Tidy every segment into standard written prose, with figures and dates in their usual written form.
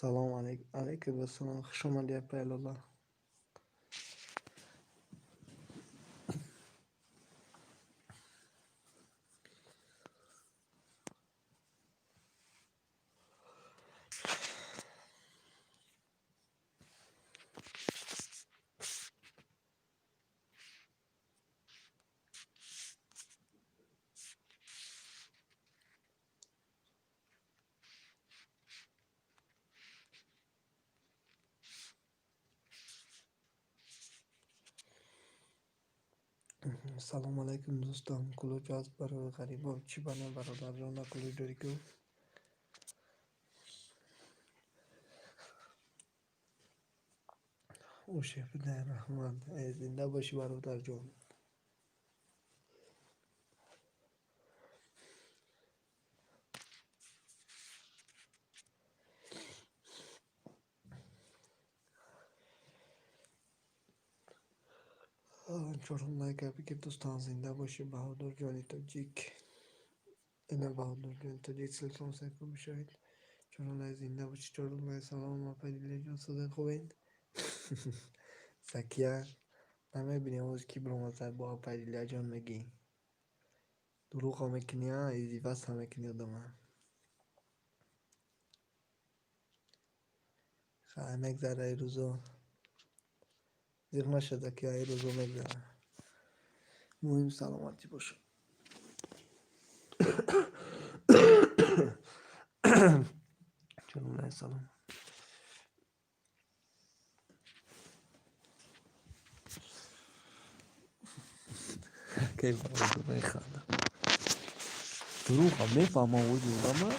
Салом алейкум ассалом. Хуш омадӣ, апай Лола. Салом алейкум, дӯстон. Кулуҷ аст барои ғарибо. Чӣ бана, бародарҷон, на кулуҷ дорӣ ку? Ошефидай, раҳмат. Зинда бошӣ, бародарҷон. Чорум лайка бигир, дӯстон. Зинда бошӣ, Баҳодурҷони тоҷик. Ина, Баҳодурҷони тоҷик, ссылкам сайкун бишавед. Чорум лайк, зинда бошӣ, чорум лайк. Салом, апай Дилияҷон, сӯзен, хубед? Закия, намебинӣ ҳоз ки биромад, бо апай Дилияҷон мегӣ. Дурӯға мекунӣ, а издиваса мекунӣ одама. Хай, мегзара ин рӯзо. Зиқ наша, Закия, ин рӯзо мегзара. Муҳим саломатӣ бошад. Чорум лайк, салом. Кай Баҳодур механдад. Дурӯға мефаҳмам, овози одама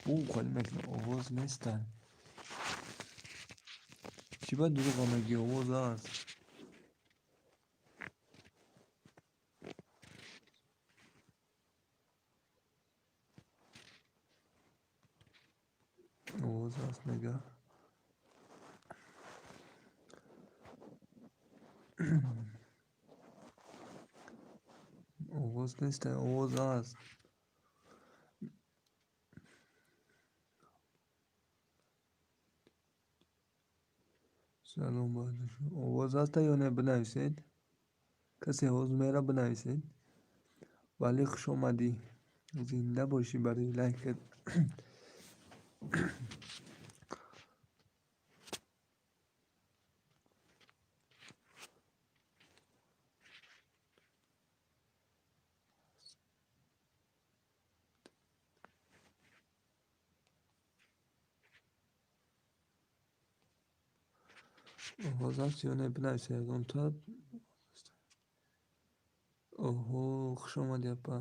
бу хеле мекунад. Овоз нестай. Чӣ ба дурӯға мегӯӣ, овоз аст. Овоз аст, мега. Овоз нестай, овоз аст. Салом, Баҳодурҷон. Овоз аста ё не, бинависед. Касе овоз мера, бинависед. Вале, хуш омадӣ. Зинда бошӣ барои лайкат. Овоз аст ё не, бинависед ягонта. Оҳо, хуш омадӣ, апа.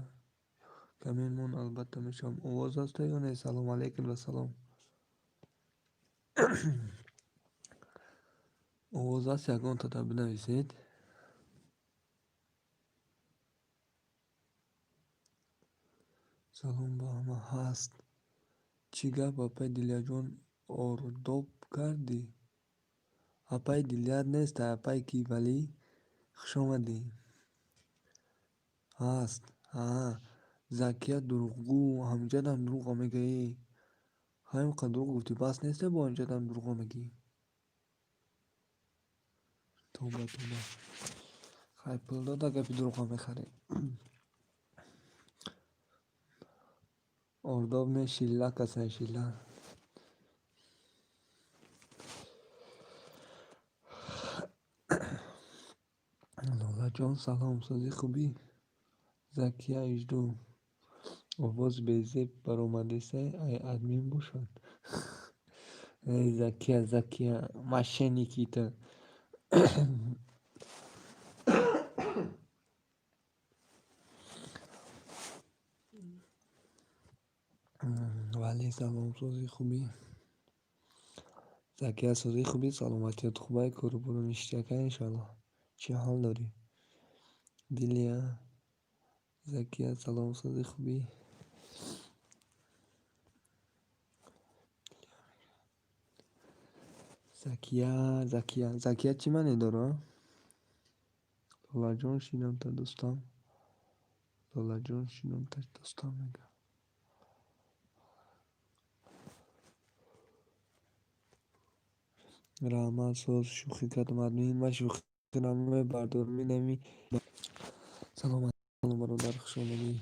Камин албатта мешавам. Овоз аста ё не? Салом алейкум ва салом. Овоз аст ягонтада, бинависед. Салом ба ҳама, ҳаст. Чӣ гап, апай Дилияҷон, ордоб кардӣ? Апай Дилия нест, апай ки, вале хуш омадӣ. Ҳаст. Аа, Закия дурӯғгӯ, ҳамҷадам дурӯға мегӯӣ. Ҳамин қадр дурӯғ гуфтӣ, бас несте, бо ҳамҷадам дурӯға мегӯӣ. Тоба, тоба. Хай, пул дода гапи дурӯға мехарӣ. Ордоб не, шилла касай, шилла. Лолаҷон, салом, сӯзи хубӣ? Закия ижду. Овоз безеб баромадесай, ай админ бошад. Эй, Закия, Закия, мошенники ту. Вале, салом, сӯзи хубӣ? Закия, сӯзи хубӣ, саломатиёт хубай, кору бору ништяка, иншаллоҳ. Чӣ ҳол дорӣ? Дилия, Закия, салом, сӯзи хубӣ? Закия, Закия, Закия чӣ маъне дора? Лолаҷон, шинам та дӯстам. Лолаҷон, шинам та дӯстам, мега. Раҳмат, соз шӯхӣ кардам, админ. Ман шӯхиро мебардорам. Инами салом, бародар, хуш омадӣ.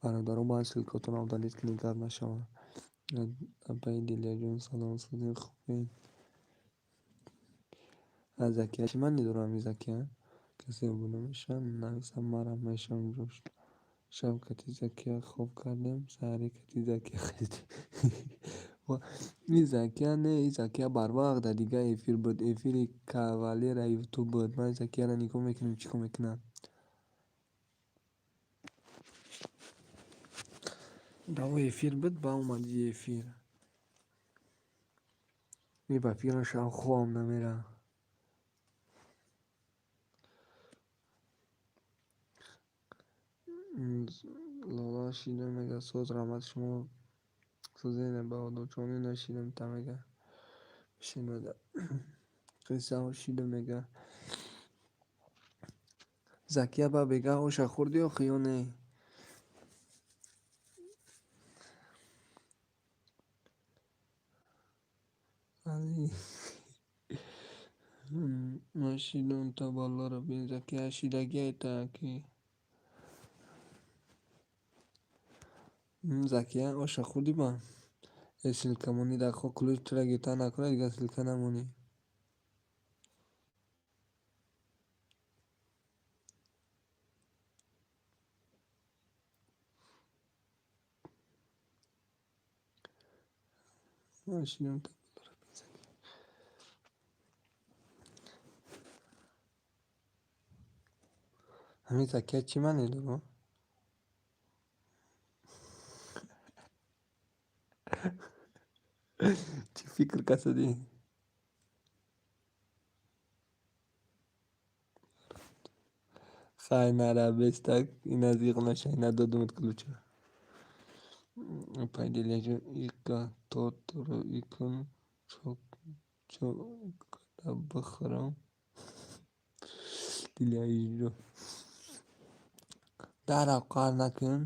Бародарон, бояд ссылкатонро удалить кунед, гап нашавад. Апаи Дилияҷон, салом, созед, хубед? Закия чӣ маъне дорад ҳамин Закия? Касе обуна мешавад, нависам марам мешавам ҷош. Шаб кати Закия хоб кардем, саҳарӣ кати Закия хестем. Ин Закия не, ин Закия барвақт дар дигар эфир буд. Эфири кавалера ютуб буд. Ман Закияро нигоҳ мекунам, чӣ кор мекунад. Дар эфир буд, ба омади эфир. Ин ба фикрам шаб хобам намерад. Лола шидам мега, соз раҳмат шумо созед, баҳодурҷон, ина шидам та мега. Бишинада. Қиссаҳо шидам мега. Закия ба бега оша хӯрдӣ охи ё не? Ман шидам та баллоро бин, Закия шидагиай та ки. Закия оша хӯрдӣ ба? Э ссылка монӣ дар хок ключ тура гирифта накунад, дигар ссылка намонӣ. Ман шидам та баллоро бин, Закия. Ҳамин Закия чӣ маъне дорад? Чӣ фикр касадӣ? Хай нара бестак, ина зиқ наша, ина додумат ключа. Апай Дилияҷон, ика торт рӯӣ кун, чо карда бихӯрам. Дилияҷон. Дарав қаҳр накун.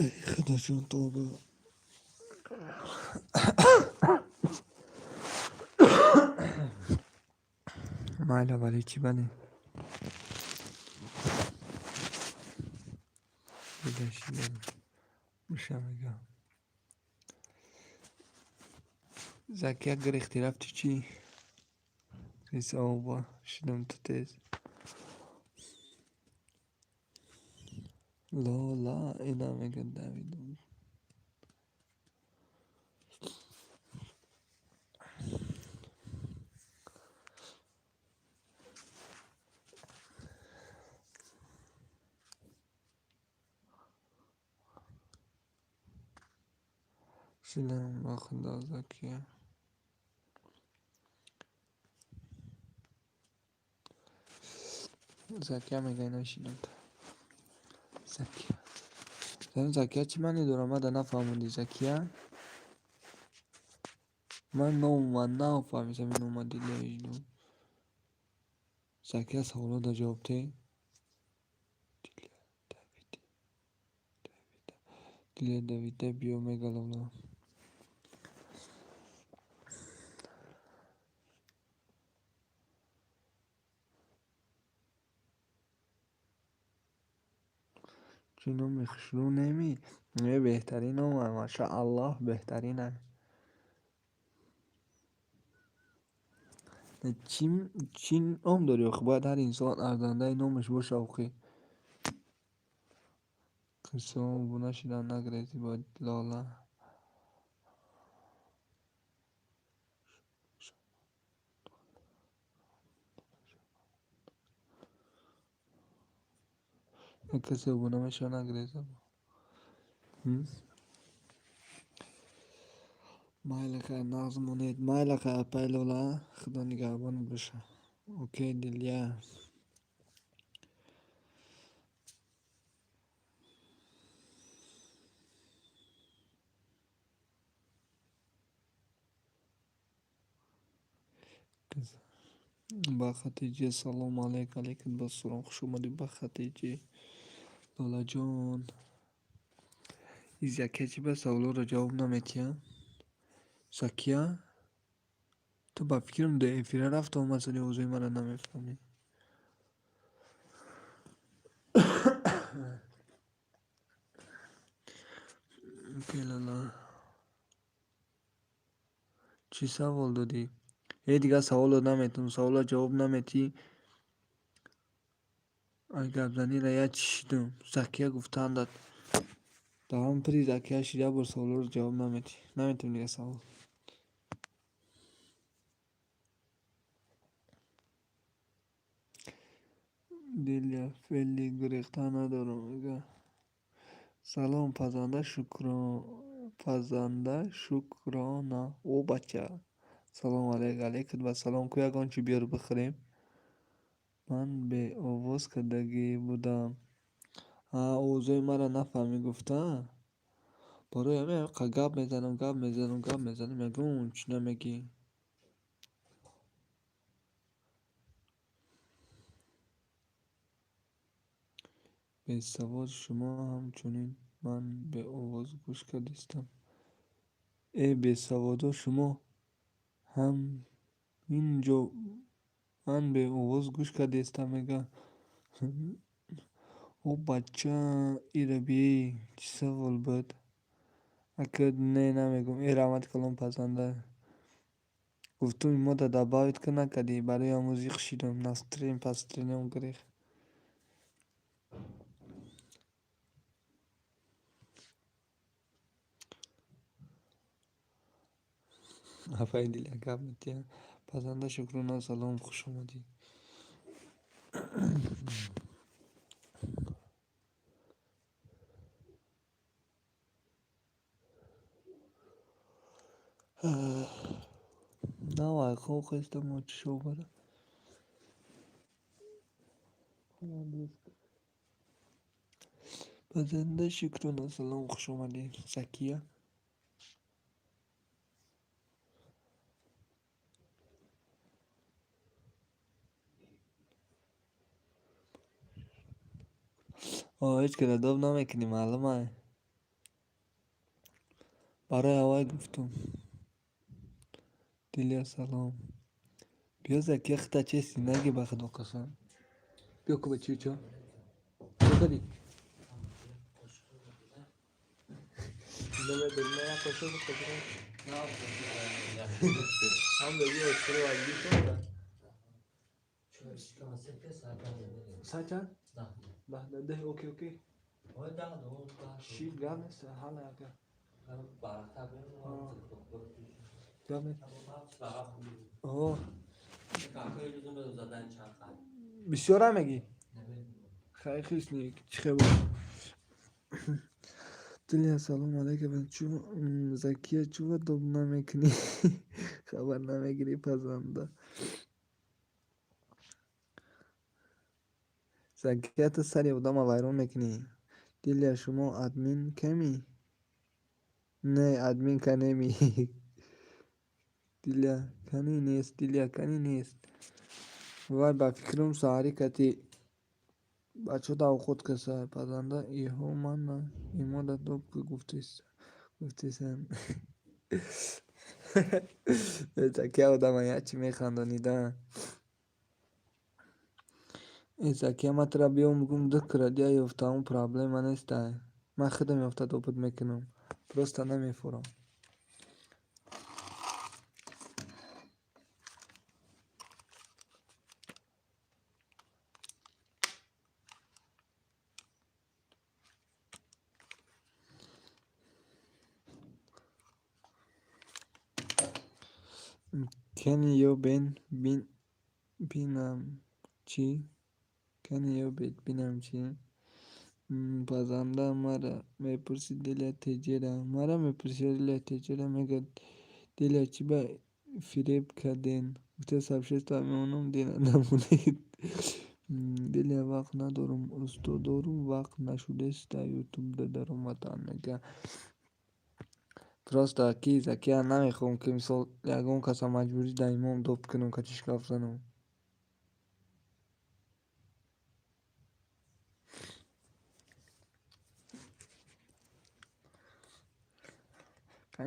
Эй Худоҷон, тавба. Майла, вале чӣ бале? Дига шидам. Биша мега. Закия гирехти рафти чӣ? Қиссаҳо шидам ту тез. Лола ина мега давидум. Шидам ба худо, Закия. Закия мега ина шидам та. Закия. Закия чӣ маъне дорад? Ман да нафаҳмидӣ Закия. Ман нома нафаҳмидам ин нома Дилияҷон. Закия саволҳо ҷавоб деҳ. Дилия Давида биё мега Лола. Чӣ номи хушрӯ неми? Не, беҳтарин нома, машааллоҳ, беҳтарина. Чӣ ном дорӣ охи? Бояд ҳар инсон арзандаи номаш боша охи. Қиссаҳо обуна шидан нагрезӣ бо Лола. Касе обуна мешавад нагреза. Майла хайр, нағз монед. Майла хайр, апай Лола, Худо нигаҳбонат бошад. Окей, Дилия. Ба Хатиҷа салом алейк, алейкум ассалом, хуш омадӣ, ба Хатиҷа Лолаҷон. Закия чӣ ба саволҳоро ҷавоб наметиҳад? Закия, ту ба фикрам ду эфира рафта омадсади, овозои маро намефаҳмӣ. Лола, чӣ савол додӣ? Э, дигар савол дод наметавонам, саволро ҷавоб наметиҳӣ. Ай, гапзанира як чӣ шидум. Закия гуфтандат. Даҳан пири Закия шид, як бор саволҳоро ҷавоб наметиҳӣ. Наметавонам дигар савол. Дилия, феъли гурехта надорам, мега. Салом, пазанда пазанда Шукрона. О, бача. Салом алейк, алейкум ассалом. Ку ягон чӣ биёр бихӯрем? Ман беовоз кардагӣ будам. А, овозои маро нафаҳмӣ гуфта? Барои ҳамин ҳамқа гап мезанам, гап мезанам, гап мезанам, ягон чӣ намегӣ. Бесавод, шумо ҳамчунин ман беовоз гӯш кардистам. Э, бесаводо, шумо ҳамин ҷо ман беовоз гӯш кардистам, мега. О, бача, ира бӣ, чӣ савол буд? Ака, не, намегӯм. Э, раҳмати калон, пазанда. Гуфтум, мода добавить ка накардӣ, барои ҳамун зиқ шидам, настроение построениям гирифт. Апаи Дилия гап метиҳад. Пазанда Шукрона, салом, хуш омадӣ. Навай, хоб хестам, чишо бара. Пазанда Шукрона, салом, хуш омадӣ. Закия. Ҳеҷ кара доб намекунӣ, маълум ай. Барои аввал гуфтум. Дилия, салом. Биё, Закия, хита чести наги, ба худо қасам. Биё ку, бачи чо. Чо кардӣ? Ҳам беги ошхӯри вазги шуда. Саат чанд? 10:10, окей, окей. Шид, гап нест, ҳала ака. Гап нест. О. Бисёр мегӣ? Хай, хисник, чӣ хебар? Дилия, салом алейкум. Закия, чӯ доб намекунӣ? Хабар намегирӣ, пазанда. Закия, ту сари одама вайрон мекунӣ. Дилия, шумо админ ками? Не, админ канеми. Дилия, кани нест, Дилия, кани нест. Вай, ба фикрам, саҳарӣ кати бачаҳо давход каса. Пазанда, иҳо мана имода доб гуфтесанд. Закия одама як чӣ механдонида. Э, Закия, ман тура биём бигӯм, ду крадия ёфтаам, проблема нестай. Ман худам ёфта добуд мекунам. Просто намефурам. Кани ёбен бинам чӣ? Кани ёбед бинам чӣ? Пазанда, мара мепурсӣ, Дилия теҷера. Мара мепурсӣ, Дилия теҷера, мегӯяд, Дилия, чӣ ба фиреб карден? Гуфта сообщество мемонам, дина намонед. Дилия, вақт надорум, усто дорум, вақт нашудеста ютубда даромадан, мега. Просто ки Закия, намехоҳам, ки мисол ягон каса маҷбурӣ дар имом доб кунам, катиш гап занам.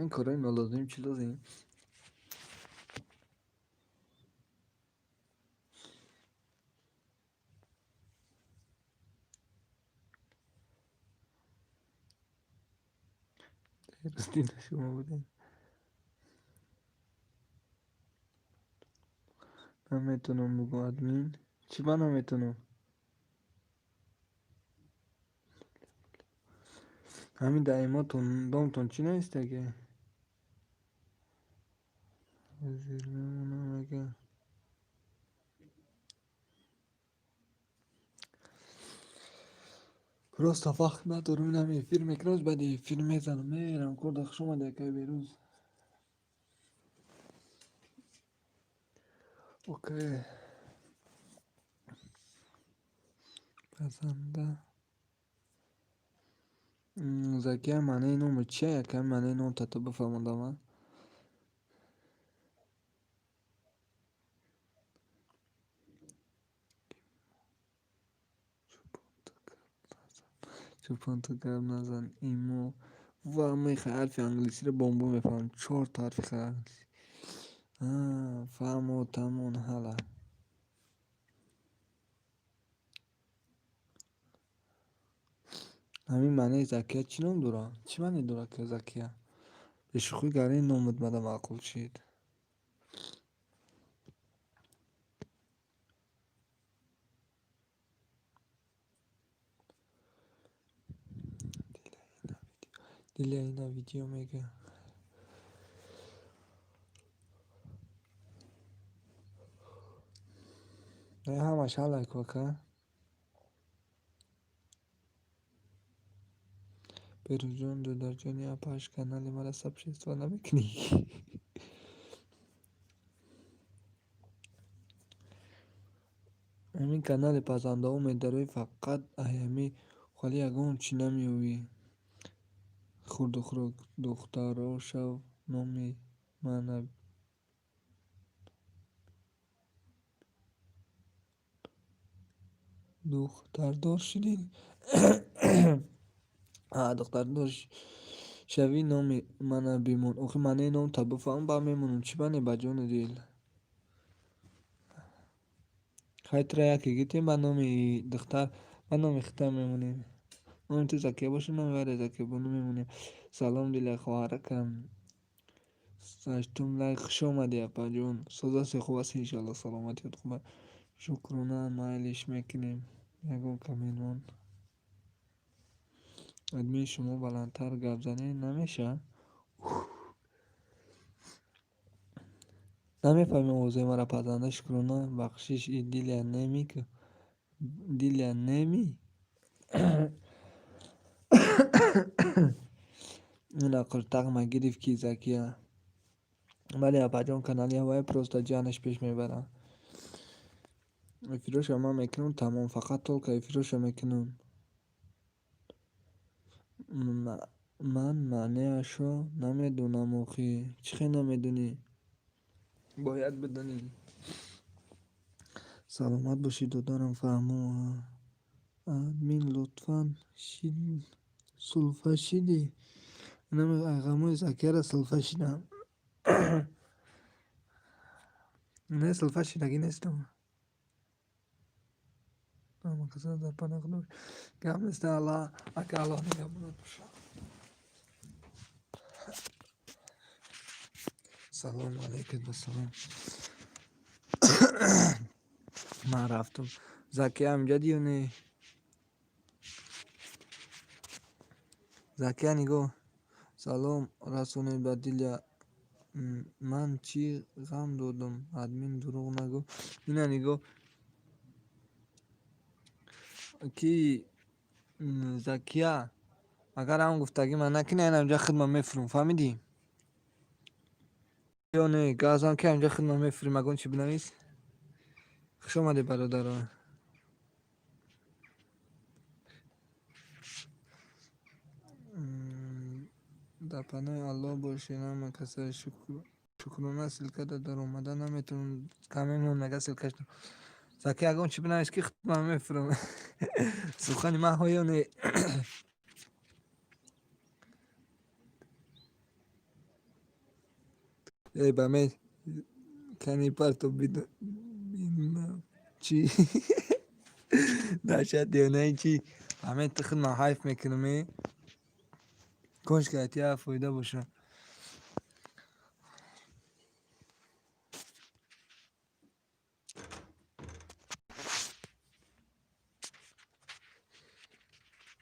Ин корҳои нолозим чӣ лозим? Дида шумо будем. Наметонам бугӯ админ. Чӣ ба наметонам? Ҳамин даимотон домтон чӣ навистаги? Зир мемонам мега. Просто вақт надорам, инам эфир мекунам, баъди эфир мезанам, мерам корда. Хуш омадӣ, акай Берӯз. Окей. Пазанда. Закия, маънаи номи чия? Якам маънаи номта ту бифаҳмонда ман. Чӯпон ту гап назан имо. Ва мехоҳи ҳарфи англисиро бомбо мефаҳмам. Чорта ҳарфи англисӣ. Фаҳмо, тамом, ҳала. Ҳамин маънаи Закия чӣ ном дорад? Чӣ маъне дорад ки Закия? Бешӯхӣ гар ин номат мада маъқул шид. Диля ина видео мега. Не, ҳамаш ҳалай ку ака. Берӯзҷон, додарҷони апаш, канали мара сабшества намекунӣ? Ҳамин канали пазандаҳо медарои, фақат ай ҳами холи ягон чӣ намеёбӣ. Хурду хӯрок духтаро шав номи мана. Духтардор шудӣ? Духтардор шавӣ, номи мана бимон. Охи маънаи номта бифаҳм, баъд мемонам. Чӣ маъне ба ҷону дил? Хай, тура яке гирифтем, баъд номи духтар, баъд номи худта мемонем. Номи ту Закия бошад, номи вайра Закия бону мемонем. Салом, Дила хоҳаракам. Ҳаштум лайк, хуш омадӣ, апаҷон. Соз ҳастӣ, хуб ҳастӣ, иншоалло саломатият хуб аст. Шукрона, майлиш мекунем. Ягон коммент мон. Админ, шумо баландтар гап занед намешавад? Намефаҳмӣ овозаи мара, пазанда? Шукрона, бахшиш, и Диля неми ку? Диля неми? Ина қуртақма гирифт ки Закия. Бале, апаҷон, канали ҳавае просто ҷанаш пеш мебарад. Эфироша ман мекунам, тамом, фақат только эфироша мекунам. Ман маънеашро намедонам охи. Чӣ хел намедонӣ? Бояд бидонӣ. Саломат бошӣ, додарам, фаҳмо. Админ, лутфан сулфа шидӣ? Айғамои Закияра сулфа шидам. Не, сулфа шидагӣ нестам. Дар паноҳи Худо. Гап нест, Аллоҳ ака, Аллоҳ нигаҳбонат бошад. Салому алайкум, вассалом. Ман рафтам. Закия ҳамҷа ё не? Закия, нигоҳ. Салом расонед ба Диля. Ман чӣ ғам додам? Админ, дурӯғ нагӯ. Ина нигоҳ. Ки Закия, агар ҳам гуфтагӣ ман накунӣ, ана инҷа худман мефурум, фаҳмидӣ? Ё не, газам ки ҳамҷа худман мефурем, ягон чӣ бинавис. Хуш омадед, бародаро. Дар паноҳи Аллоҳ бошед ҳама каса. Шукрона, ссылкада даромада наметавонам. Камемон мега ссылкаш. Закия, ягон чӣ бинавис, ки худман мефурум. Сухани ман ҳо ё не? Э, ба мен кани парто бинам чӣ даҳшат девонаи чӣ? Ҳамин ту худ ман ҳайф мекунам э. Кош ки я фоида боша.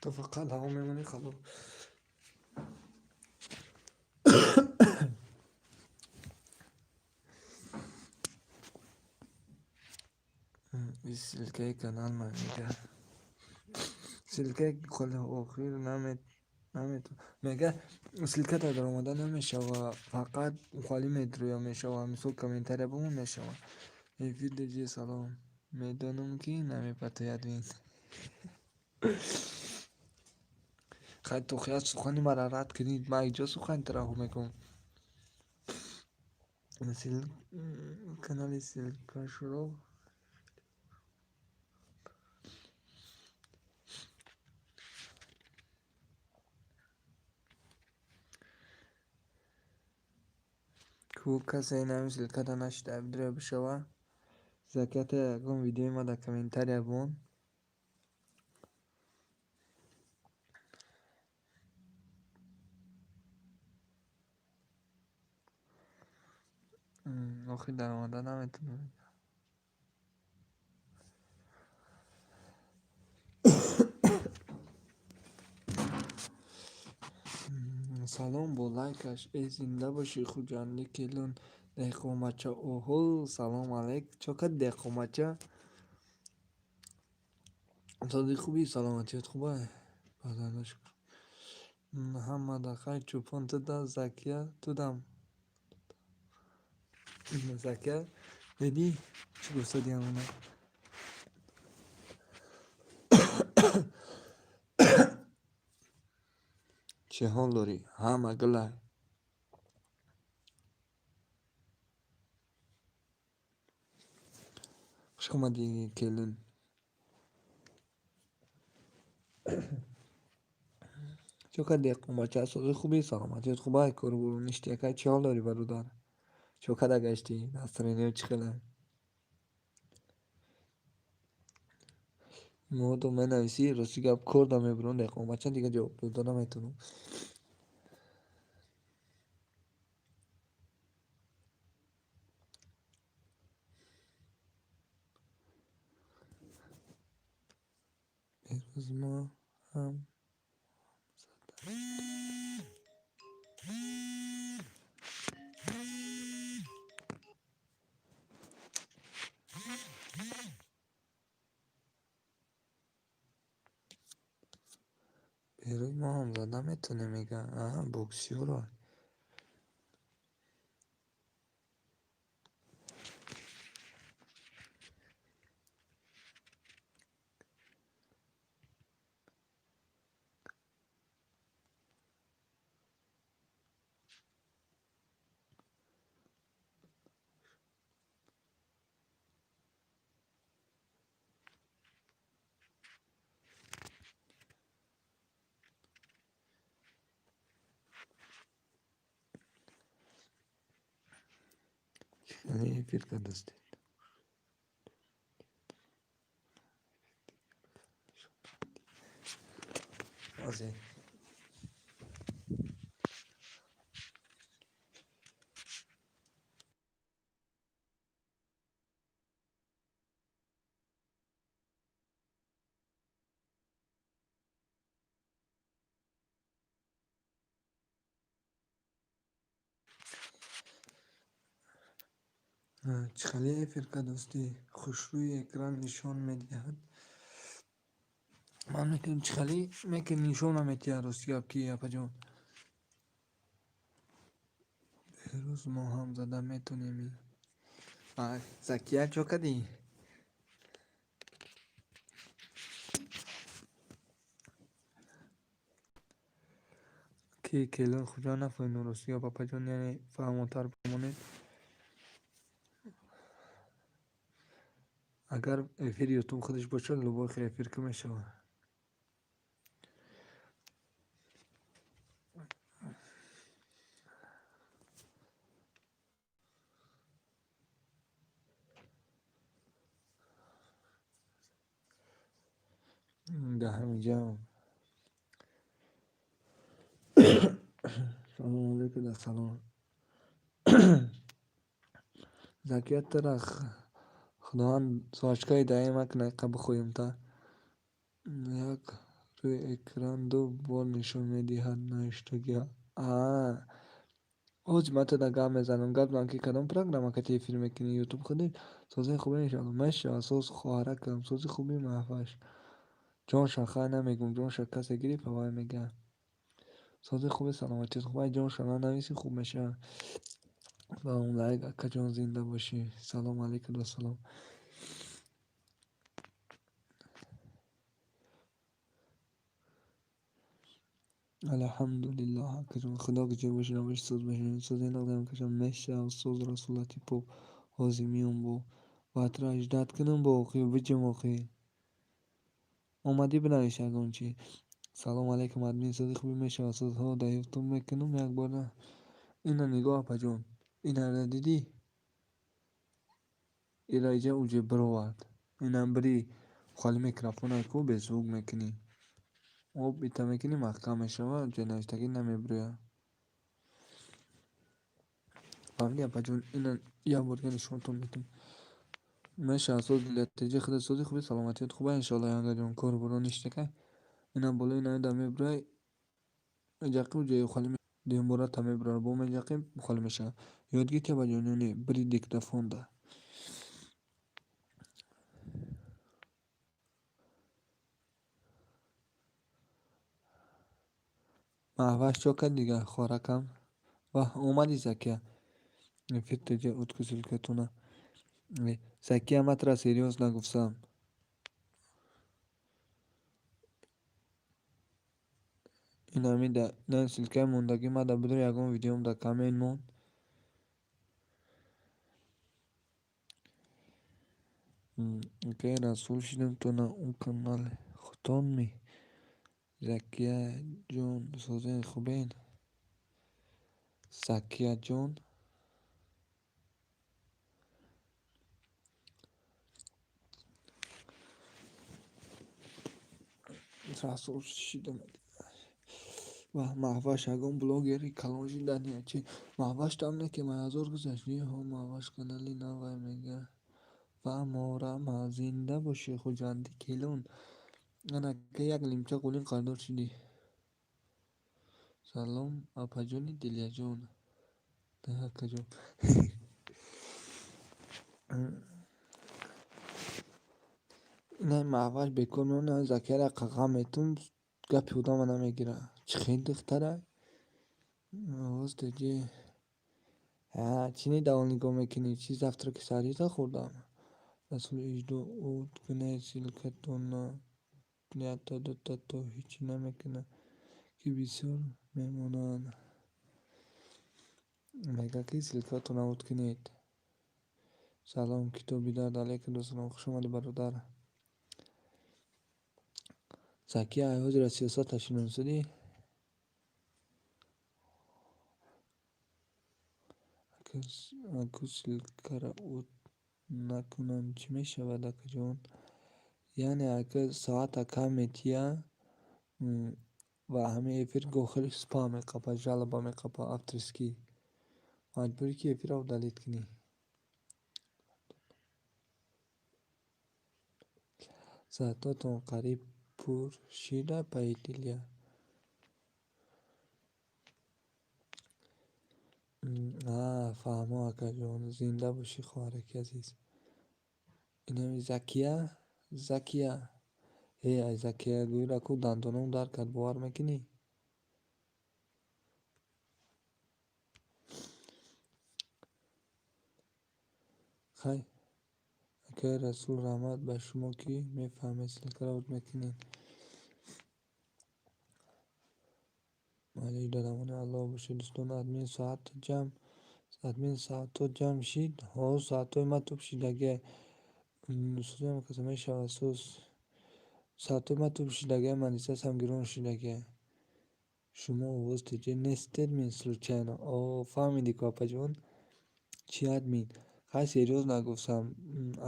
Ту фақат ҳаво мемонӣ, халос. Ссылкаи канал ман мега. Ссылкаи охир мега, ссылка даромада намешава, фақат холӣ медрӯя мешава, мисол комментария бимон мешава. Эфир диҷи салом. Медонам ки намепатояд вин. Хай тухият сухани мара рад кунед, ман иҷо сухани тараҳҳум мекунам. Канали ссылкашро ку касе инами ссылкада нашида бидроя бишава. Закията ягон видеои ма дар комментария бимон. Охир даромада наметавонам. Салом бо лайкаш. Э, зинда бошӣ, Хуҷандӣ келун деҳқонбача. Оҳо, салом алейк. Чо кардӣ, деҳқонбача? Сози хубӣ, саломатият хуба? Баъдан шукр. Ҳама дахай чӯпон туда, Закия тудам. Закия, дидӣ чӣ гуфтадӣ ҳамона? Чӣ ҳол дорӣ? Ҳама гулай. Хуш омадӣ, келин. Чо кардӣ, деҳқонбача? Сози хубӣ, саломатият хуба? Кору бору ништи якай? Чӣ ҳол дорӣ, бародар? Чо карда гаштӣ? Настроениё чӣ хела? Модо менависӣ, рости гап, кор да мебурам, деҳқонбача, дигар ҷавоб дода наметавонам. Беҳрӯз мо ҳам Беҳрӯз мо ҳам зада метавонем, мега. Аа, боксёро. Хеле эфир кардастед. Озе. Чӣ хеле эфир кардастӣ? Хушрӯи экран нишон медиҳад. Ман мекунам, чӣ хеле мекунӣ, нишон наметиҳад, рости гап ки, апаҷон. Беҳрӯз мо ҳам зада метавонем. Закия, чо кардӣ? Ки келин Хуҷанд нафаҳмидам, рости гап, апаҷон, яъне фаҳмотар бимонед. Агар эфири ютуб худаш бошад, любой хел эфир ки мешавад. Дар ҳаминҷа. Салом алейкум, да салом. Закия, тура Худованд свачкаи даҳӣ макунад, иқа бихоҳем та. Як рӯи экран ду бор нишон медиҳад навиштагиҳо. Аа, ҳози ман туда гап мезанам. Гап зан, ки кадом программа кати эфир мекунӣ? Ютуб худит? Сози хубе, иншоалло. Мешавад, соз, хоҳаракам. Сози хуби, Маҳваш. Ҷонша хай намегум, ҷонша касе гирифт, ҳавай мега. Сози хуби, саломатият хуб. Ай ҷонша нанависӣ, хуб мешавад. Салом алейк, акаҷон, зинда бошӣ. Салом алейкум, да салом. Алҳамдулиллоҳ, акаҷон, Худо ки ҷой бошӣ, набошӣ, соз бошӣ. Сози нағзам, акаҷон, мешавад, соз. Расул Латипов, ҳозир меом бо. Баъдтара ждать кунам бо охи, биҷим охи. Омадӣ, бинавис ягон чӣ. Салом алейкум, админ, сози хубӣ, мешавад, соз. Ҳо, дар ютуб мекунам як бор. Ина нигоҳ, апаҷон. Инара дидӣ? Ира иҷа уҷе бировард. Инам бири холи микрофона ку беззвук мекунӣ. Об ита мекунӣ, маҳкам мешавад, ҷои навиштагӣ намебирояд. Фаҳмидӣ, апаҷон? Ина як бор дига нишонтон медиҳам. Мешавад, соз, дилятиҷи худат, сози хуби, саломатият хуба, иншоалло, янгаҷон, кору боро ништака. Ина болои наида мебирояй, меҷақӣ, ҷои холи дуюмбора та мебирорад, бо меҷақӣ, холӣ мешавад. Ёд гирифти, апаҷон, ё не? Бири диктофонда. Маҳваш, чо кард дига, хоҳаракам? Ваҳ, омадӣ, Закия. Эфир теҷа утку ссылкатона. Закия, ман тура серьёз нагуфтам. Инамида ина ссылкаи мондагӣ мада бидор, ягон видеом дар коммент мон. Окей, Расул, шидам то на он канали худтон ми? Закияҷон, созен, хубен? Закияҷон, Расул шидам. Ва Маҳваш ягон блогери калон шидания чи? Маҳваш там не ки ҳазор гузашт. Ҳо, Маҳваш канали навай мега. Ва морама, зинда бошӣ, Хуҷанди келун. Ана ка як лимча қулин қардор шидӣ. Салом, апаҷони Дилияҷон. Акаҷон. Ина Маҳваш бекор мемонад, Закияра қағам метум, гапи одама намегирад. Чӣ хел духтара? Овоз теҷи. Ҳа, чӣ недавол нигоҳ мекунӣ? Чӣ, завтраки саҳарита хӯрдам? Расул, иждо ут кунед ссылкатона, якта дута то ҳечӣ намекунад, ки бисёр мемонанд. Мега ки ссылкатона ут кунед. Салом, китоби дард, алейкум ассалом, хуш омадӣ, бародар. Закия, ай ҳозира сиёсата шиносидӣ? Аку ссылкара ут накунам, чӣ мешавад, акаҷон? Яъне ака соата кам метия ва ҳамин эфир гоҳ хеле спам меқапад, жалоба меқапад, авторский. Маҷбурӣ ки эфирро удалить кунӣ. Соатотон қариб пур шида, апаи Дилия? А, фаҳмо, акаҷон, зинда бошӣ, хоҳараки азиз. Инами Закия, Закия. Э, ай Закия гӯйра ку дандоном дард кард, бовар мекунӣ? Хай, акаи Расул, раҳмат ба шумо, ки мефаҳмед, ссылкаро ут мекунед. Майли, дар амони Аллоҳ бошед, дӯстон. Админ, соат ҷамъ, админ, соатҳо ҷамъ шид? Ҳо, соатҳои ман туп шидагиай. Сӯзам каса мешавад, соз. Соатҳои ман туп шидагиай, монетизатсиям гирон шидагиай. Шумо овоз теҷе нестед мин случайно? О, фаҳмидӣ ку, апаҷон? Чӣ, админ? Хай, серьёз нагуфтам.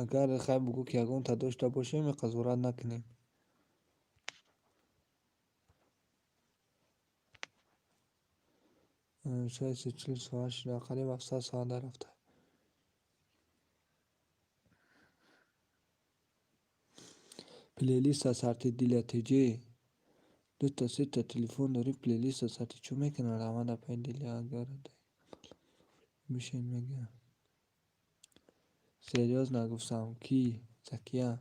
Агар хай бугӯ, ки ягонта дошта бошем, иқа зурат накунем. 640 соат шуда, қариб 700 соат дарафта. Плейлиста сарти Дила ТЖ. Дута сета телефон дорӣ, плейлиста сарти чӯ мекунад? Раҳмат, апай Диля, агар бишин мега. Серьёзно гуфтам, ки Закия,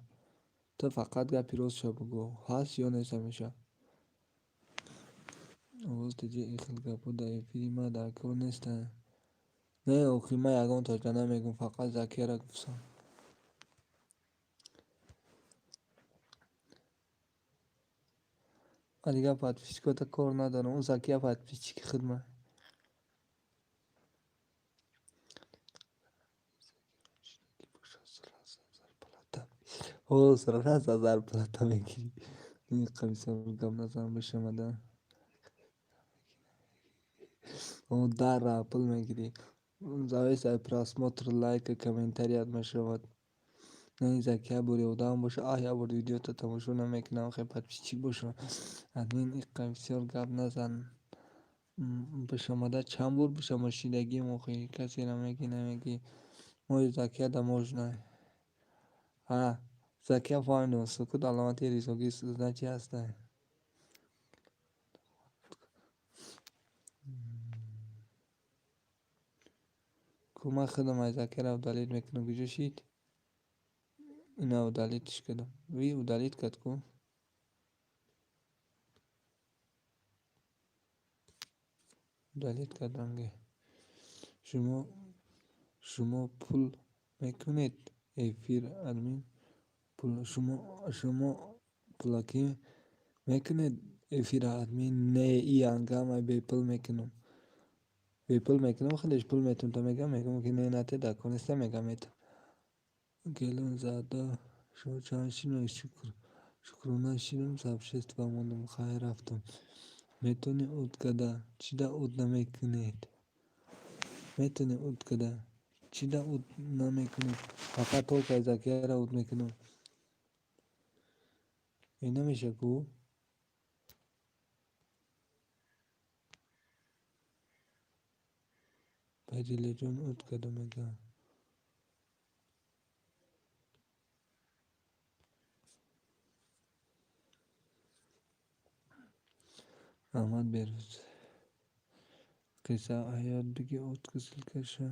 ту фақат гапи ростша бугӯ, ҳаст ё нест ҳамеша? Овоз ТЖ ин хел гапҳо дар эфири ман дар кор нестанд. Не, охи ман ягон точка намегӯм, фақат Закияро гуфтам. Ман дигар подписчикота кор надорам, ӯ Закия подписчики худма. О, сразу зарплата мегирӣ. Ин қабисор гап назан бишамада. О, дара пул мегирӣ. Зависит от просмотр, лайка, комментарият мешавад. Не, Закия бори одам боша, аҳ, як бор видеото тамошо намекунам, хе подписчик боша. Админ иққа бисёр гап назан. Бишомада чанд бор бишома шидагим охи, касеро мегӣ намегӣ. Мои Закия да можно. А, Закия фаҳмидам, сукут аломати ризогӣ значи ҳаста. Ку ман худам ай Закияро удалить мекунам, куҷо шид? Ина удалитьш кардам. Ви удалить кард ку? Удалить кардам ге. Шумо пул мекунед эфир админ? Пул шумо пулакӣ мекунед эфир админ? Не, и ангама бепул мекунам. Бепул мекунам, худаш пул метум то мегам, мегам ки не нате дар кор нестам, мегам метум. Гелон зада шумо чанд шидам шукр. Шукрона шидам, сообщество мондам, хайр рафтам. Метавонӣ уд када, чида уд намекунед? Метавонӣ уд када, чида уд намекунед? Фақат только Закияро уд мекунам. Э, намеша ку? Падилаҷон уд када мегӯям. Раҳмат Берӯз. Қисса ҳаёт биги уд ку ссылкаша.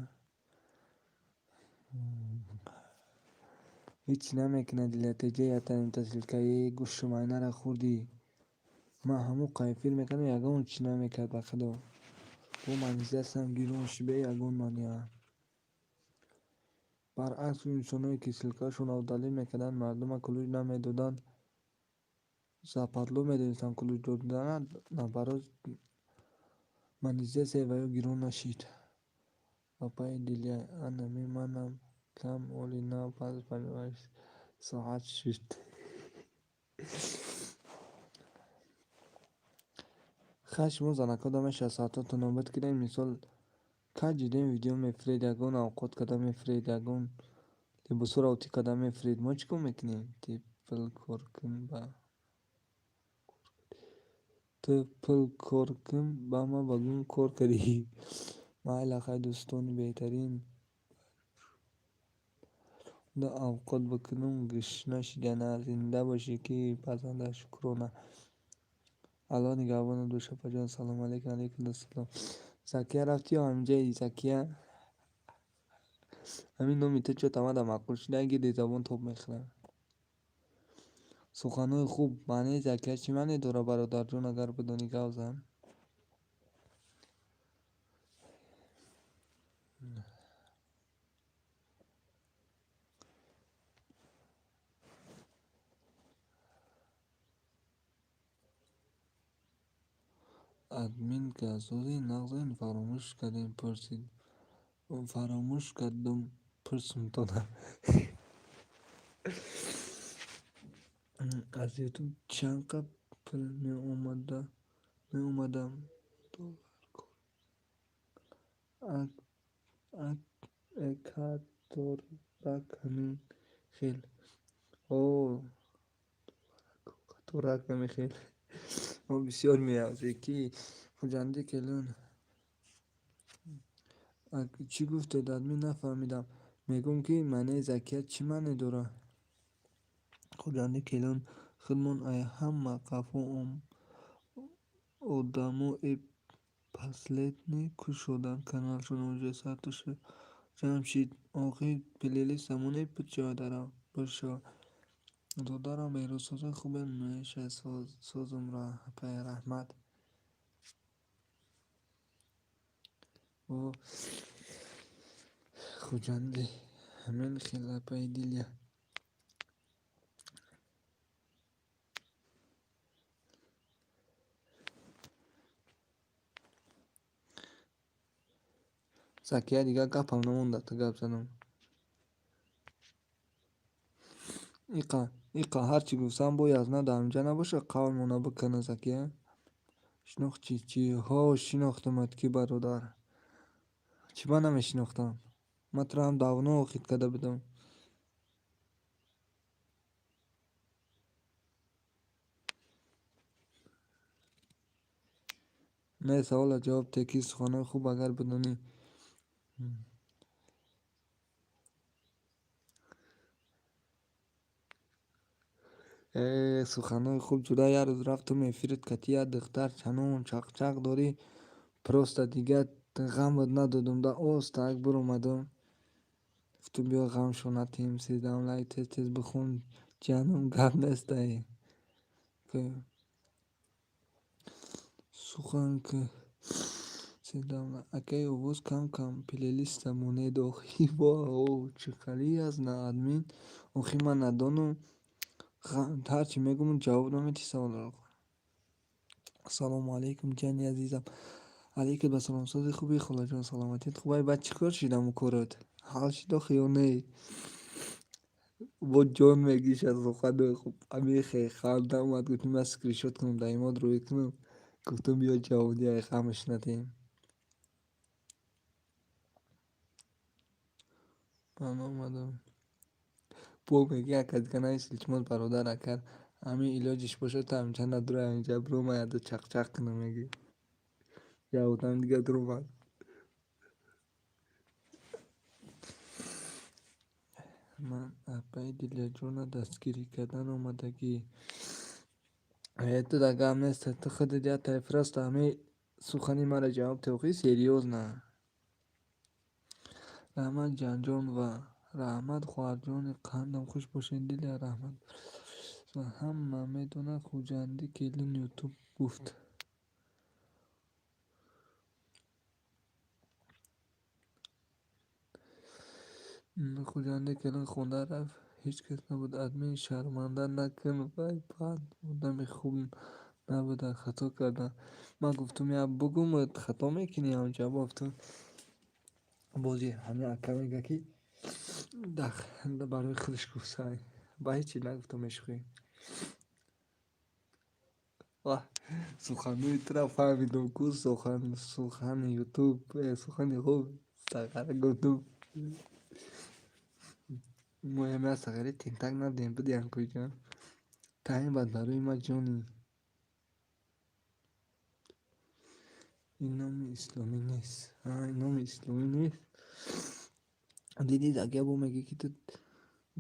Ҳеҷ намекунад Дила ТЖ ятанимта ссылка е гӯшти майнаро хӯрдӣ. Ман ҳамон қа эфир мекардам, ягон чиз намекард ба худо. Бо монетизатсиям гирон шид бе ягон монеа. Баръакс инсоное ки ссылкаашонро удалить мекарданд, мардума ключ намедоданд, западло медонистанд ключ доданат, наоборот монетизатсияи ваё гирон нашид. Апаи Дилия, анами манам кам оли нав 58 соат шуд. Хай шумо занакҳо дамеша соатҳотонро буд кунед, мисол кай ҷидем видео мефиред, ягон авқот када мефиред, ягон либосҳоро утӣ када мефиред, мо чӣ кор мекунем? Ти пул кор кун ба ту пул кор кун ба ма ба гум кор кардӣ. Майла хай дӯстони беҳтарин. Да авқот бикунам гушна шидана, зинда бошӣ ки пазанда шукрона. Аллоҳ нигаҳбонат бош апаҷон. Салому алейкум, алейкум ассалом. Закия рафтӣ ё ҳаминҷаи Закия? Ҳамин номи ту чо тамада маъқул шуда, гирди забон тоб мехӯрад. Суханҳои хуб. Маънии Закия чӣ маъне дорад, бародарҷон, агар бидонӣ гап зан? Админка сози нағзен фаромӯш кардем пурсид. Фаромӯш кардум пурсумтона. Аз ютуб чанд қа пул меомадам? Доллар кор. Каторак ҳамин хел. О, каторак ҳамин хел. Мо бисёр меавзем ки Хуҷандӣ келин. Чӣ гуфтед, админ, нафаҳмидам. Мегӯм, ки маънии Закия чӣ маъне дорад? Хуҷандӣ келин худмон ай ҳама қафо одамо э последний кушодан каналшон уже сарто шуд. Ҷамшид охир плейлист замоне пур шавад, пур шавад. Додарам Беҳрӯз созои хубе меша созум раҳмат. О Хуҷандӣ ҳамин хел апаи Дилия. Закия дигар гапам намонда та гап занам. Иқа иқа ҳарчи гуфтам бояд на дар инҷа набошад, қавлмона бикана Закия. Шинохт чӣ? Ҳо, шинохтамат ки бародар. Чӣ ба намешинохтам? Ман туро ҳам давно охид карда будам. Не, савола ҷавоб те, ки суханҳои хуб агар бидонӣ. Э, суханҳои хуб ҷуда як рӯз рафтум эфират кати як духтар чанон чақчақ дорӣ, просто дигар ғамат надодум да остак биромадам. Гуфтум биё ғамшо натиҳем, 13 лайк тез тез бихон, ҷанум гап нестай. Сухан ки акаи овоз кам кам плейлиста монед охи во чӣ қали аст на админ, охи ман надонам, ҳарчи мегӯм ҷавоб наметиҳ саволро. Ассалому алайкум, ҷани азизам. Алайкум ассалом, сози хуби холаҷон, саломатият хуб? Ай баъд чӣ кор шид ҳамун корот? Ҳал шид охи ё не? Бо ҷон мегишад суханои хуб. Амихе ханда омад, гуфтум ман скриншот кунам, дар имод рӯй кунам. Гуфтум биё ҷавони ай ғамаш надиҳем. Ман омадам. Бо мегӯ як кас дига навист, илтимос бародар, агар ҳамин илоҷиш бошад, ту ҳаминҷа надурай, ҳаминҷа биромай, яда чақчақ кунам мегӯ. Як одами дига дуромад. Ман апаи Дилияҷонро дастгирӣ кардан омадагӣ. Э, ту дар гап нест, ту худат як тараф просто ҳамин сухани маро ҷавоб те, охи серьёзно. Раҳмат ҷанҷон ва раҳмат хоҳарҷони қандам, хуш бошед Дилия, раҳмат. Ҳама медонад Хуҷандӣ келин ютуб гуфт. Хуҷандӣ келин хонда рафт, ҳеҷ кас набуд. Админ шарманда накун, вай баъд одами хуб набуда, хато кардам. Ман гуфтум як бугум, хато мекунӣ ҳамҷа, гуфтум. Бози ҳамин ака мега ки барои худаш гуфт, ба ҳеҷ чиз нагуфтам мешӯхӣ. Ваҳ, суханҳои туро фаҳмидам ку, сухан сухани ютуб, сухани хуб сағара гуфтум. Мо ҳама сағари тентак набудем, будем куҷо. Таъин бад барои ма ҷони. Ин номи исломӣ нест. Ин номи исломӣ нест. Дидӣ агар бо мегӯӣ ки ту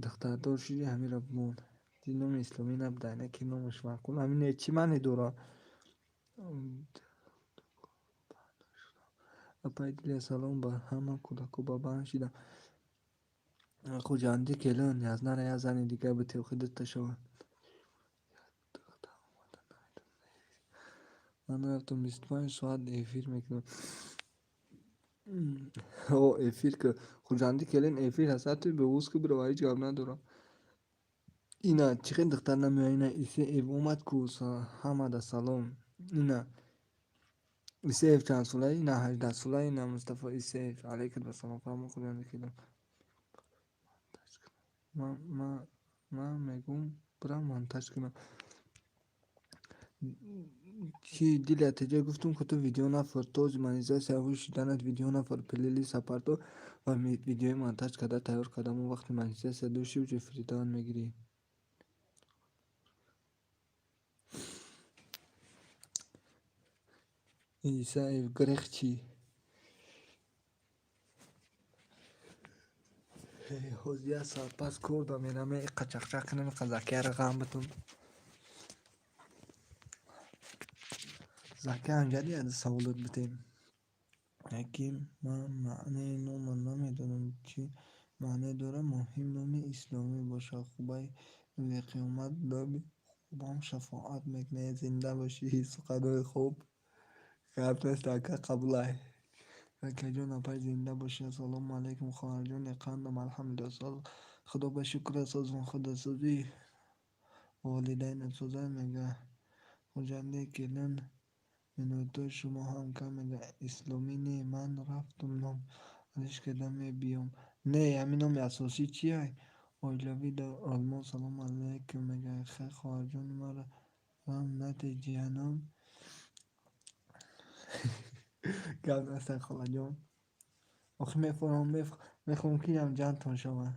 духтардор шудӣ, ҳаминро бимон. Ин номи исломӣ набуда, ина ки номаш маъқул. Ҳамин чӣ маъне дорад? Апаи Дилия салом ба ҳама кӯдако ба банд шидам. Хуҷандӣ келин язнара як зани дига бите, охи дута шавад. Ман рафтам 25 соат эфир мекунам. О, эфир ки Хуҷандӣ келин эфир ҳаст, ту бевоз ки бирав, ҳеҷ гап надорам. Ина чӣ хел духтар намеояд, ина Исеев омад ку, ҳамада салом. Ина Исеев чанд сола, ина 18 сола, ина Мустафо Исеев. Алайкум ассалом, фармон Хуҷандӣ келин. Ман мегӯм бирам монтаж кунам. Чи Дилия теҷа гуфтум ки ту видео нафур, то монетизатсия шуданат видео нафур, плейлист апарто ва видеои монтаж карда тайёр кардам. Он вақте монетизатсия дошти, уже фридан мегирӣ. Исаев грех чӣ? Ҳозир як соат пас кор да мерам, иқа чақчақ кунам, иқа Закияро ғам битум. Закия ҳамҷади яд саволот битем. Яки ман маънеи нома намедонам, чӣ маъне дорад. Муҳим номи исломӣ бошад. Хубай, рӯзи қиёмат номи хубам шафоат мекунад. Зинда бошӣ, суханои хуб. Гап нест, ака, қабулай. Закияҷон, апай, зинда бошӣ. Ассалому алайкум, хоҳарҷони қандам. Алҳамдулилла, Худо ба шукр, созмон худасозӣ, волидайнат созай мега. Хуҷанде келин минутои шумо ҳам кам мега. Исломӣ не, ман рафтум ном алиш карда мебиём. Не, ҳамин номи асосӣ чия? Оилавӣ дар Олмон. Салому алайкум мега. Хай, хоҳарҷони маро ғам натеҳ, ҷиянам. Гап нест, холаҷон. Охи мефурам, мехоҳам ки ям ҷантон шавад.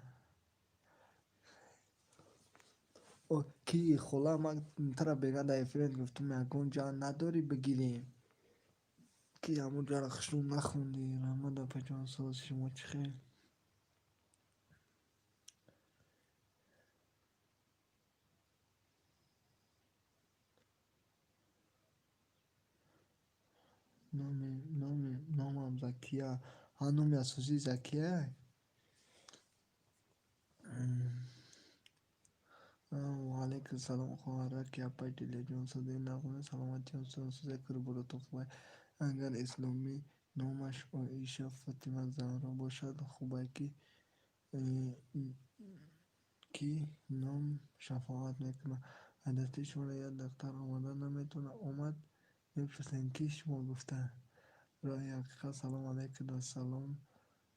Ки хола, ман тара бега дар эфират гуфтум, ягон ҷан надорӣ бигирем. Ки ҳамон ҷара хушрӯ нахондӣ. Раҳмат, апаҷон, соз шумо чӣ хел? Номам Закия. Ҳа, номи асосӣ Закия? Ва алайкум салом, хоҳараки апай Дилияҷон. Садои нағма, саломатиён, созаи кӯрборотон хубай. Агар исломӣ номаш Оиша, Фотима, Заҳро бошад, хубай, ки ном шафоат мекунад. Аз дасти шуморо як духтар омада наметавонад. Омад мепурсем, ки шумо гуфта. Роҳи ҳақиқат. Салом алайкум ва салом.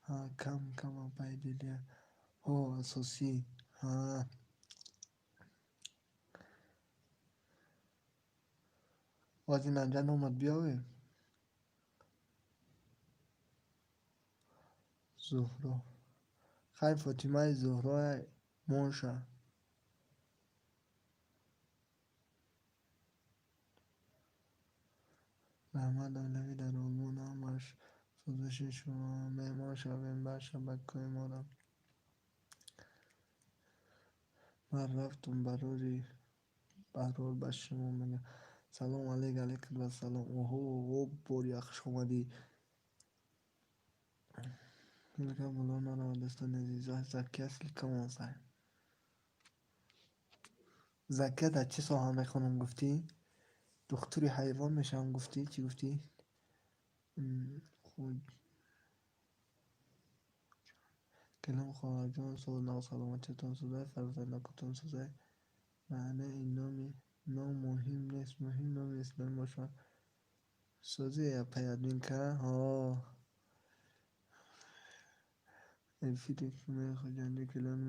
Ҳа, кам кам, апай Дилия. Ҳо, асосӣ. Ҳа. Ҳозир наҷа номат биёвем. Зуҳро. Хай, Фотимаи Зуҳро монша. Раҳмат, оилавӣ дар Олмон ҳамаш созиши шумо. Меҳмон шавем ба шабакаи моро. Ман рафтум барори барор ба шумо мегӯям. Салом алейк, алейкум вассалом. Оҳо, боря, хуш омадӣ. Ссылка боло наравад, дӯстони азиз. Закия, ссылка монсай. Закия, дар чӣ соҳа мехонам гуфтӣ? Духтури ҳайвон мешавам гуфтӣ? Чӣ гуфтӣ? Келин хоҳарҷон, соз саломатиятон созай, фарзандакотон созай. Маънаи номи ном муҳим нест, муҳим номи исломӣ бошад. Созӣ, апай админка? Ҳо. Эфири Хуҷандӣ келин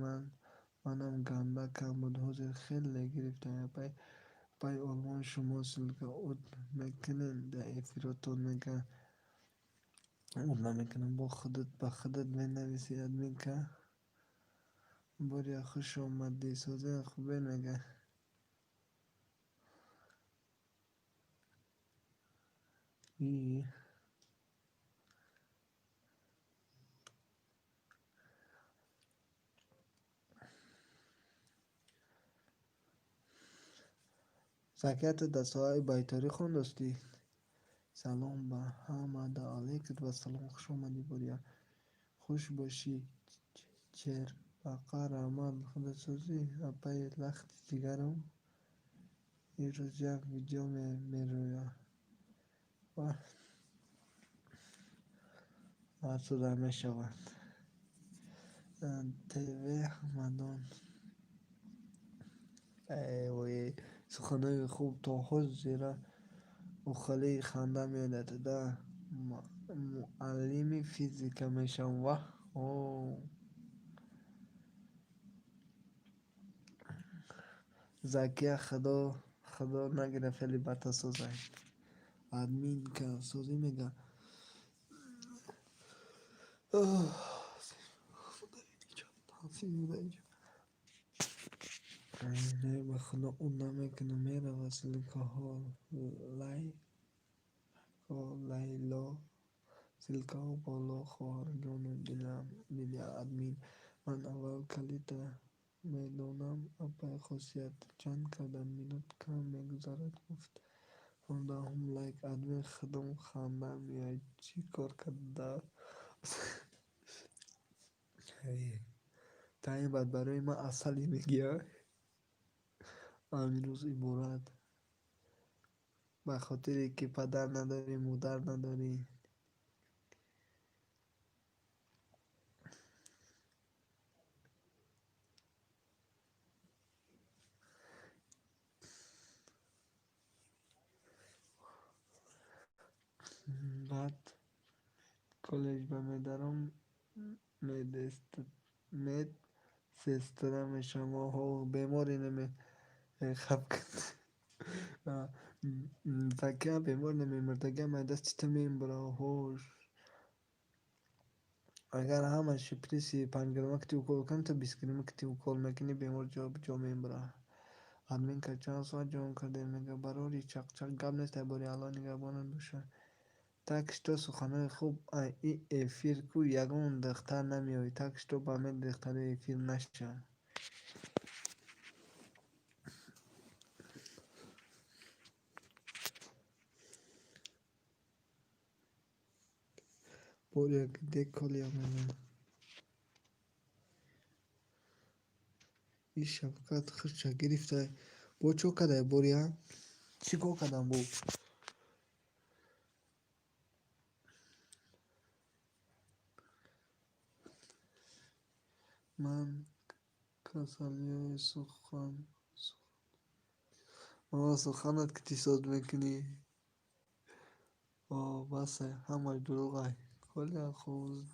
манам ганда кам буд, ҳозир хеле гирифтам. Апай, апай Олмон шумо ссылка уд мекунед дар эфиротон мега. Уд намекунам, бо худат ба худат менависӣ, админка. Боря, хуш омадӣ. Созӣ хубе мега. И Закия, ту дар соҳаи байторӣ хондастӣ? Салом ба ҳамада. Алайкум вассалом. Хуш омадӣ, Боря. Хуш бошӣ, Чербақа, раҳмат. Худосозӣ, апаи лахти ҷигарам. Ирӯз як видео мерояд. Ва мешавад. ТВ Ҳамадон. Ой, суханои хуб то ҳозира ухалии ханда меояд. Да муаллими физика мешавам. Ваҳ. Закия, Худо Худо нагира, феъли бадта созай. Админка созӣ мега. Не, ба Худо, уд намекунам, мерава ссылкаҳо лайло, ссылкаҳо боло, хоҳарҷону Дилия админ. Ман аввал калита медонам, апай хосият. Чанд кардам, минут кам мегузарад, гуфт. 15-ум лайк. Админ худам ханда меояд. Чӣ кор карда? Таъин бад барои ман асале мегӯяд. Амирӯз иборат. Ба хотире ки падар надорӣ, модар надорӣ. Баъд коллеҷ ба медаром, медсестра мешавам. Оҳо, беморе хаб закия бемор намемурдагиам ай дасти ту мембура. Оҳо, агар ҳама шприси 5 грамма кити укол кунам, ту 20 грамма кити укол мекунӣ, бемор ҷо мембура. Админка чанд соат ҷавоб кардем, мега барори чақчақ гап нест, ай бори Аллоҳ нигаҳбонат бошад. Так что суханои хуб ай и эфир ку ягон духтар намеояд. Так что ба меҳри духтарои эфир нашав. Боря, где Коля мега? И Шавкат худша гирифта. Бо чо кардай, Боря? Чӣ кор кардам бо? Ман касалиҳои сухан суханат ки тисод мекунӣ. О, басай, ҳамаш дурӯғай. Коля хоб,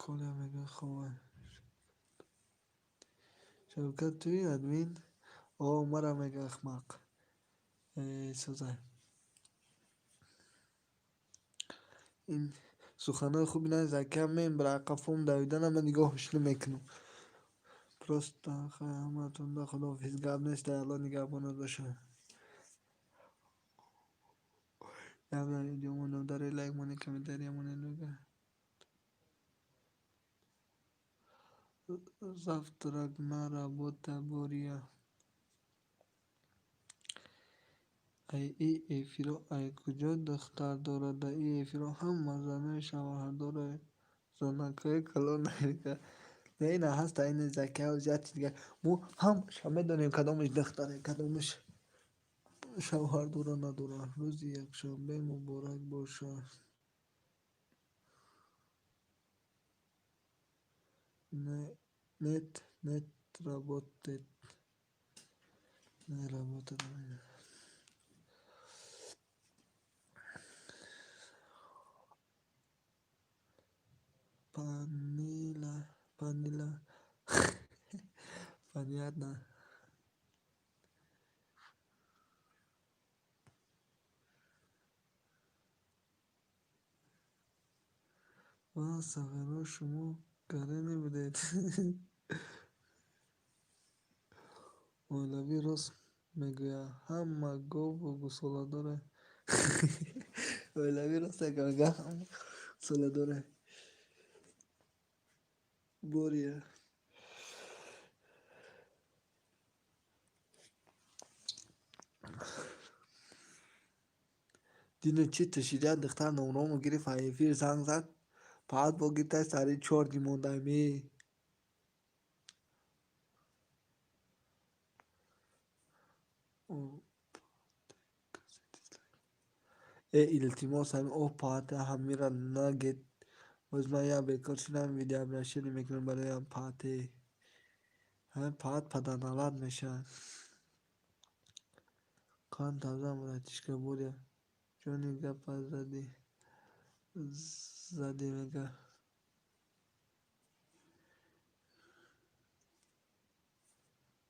Коля мега хобай. Шавкат туи админ? О, мара мега ахмақ. Созай. Ин суханои хуби на закия мембра, қафом давидана ман нигоҳаш намекунам. Просто хай, ҳаматонда худоҳофиз, гап нест, ай Аллоҳ нигаҳбонат бошад. Як видео мондам, дарои лайк монед, комментария монед мега. Завтрак на работа, Боря. Ай и эфиро ай куҷо духтар дорад? Да и эфиро ҳама занои шавҳардора занакҳои калон мега. Не, ина ҳаста, ина закия зиёд дигар. Мо ҳамаша медонем, кадомаш духтаре, кадомаш шавҳар дора, надора. Рӯзи якшанбе муборак бошад. Нет, нет, работает. Не работает. Панила, панила. Понятно. Ва сағиро, шумо гаре будед. Оилавӣ рост мегӯяд, ҳама гову гусоладоре. Оилавӣ рост мегӯяд, ҳама гусоладоре. Боря. Дина чӣ тушида, духтар номрому гирифт, ай эфир занг зад. Баъд бо гирифтай сари чор ди мондаем. Э. Э, илтимос, ҳамин опата ҳамира нагед. Боз ман як бекор шудам, видеообращение мекунам барои ҳам паате. Ҳамин паат падарналат мешавад. Қанд тазам, братишка Боря. Ҷони гапа задӣ. Задӣ мега.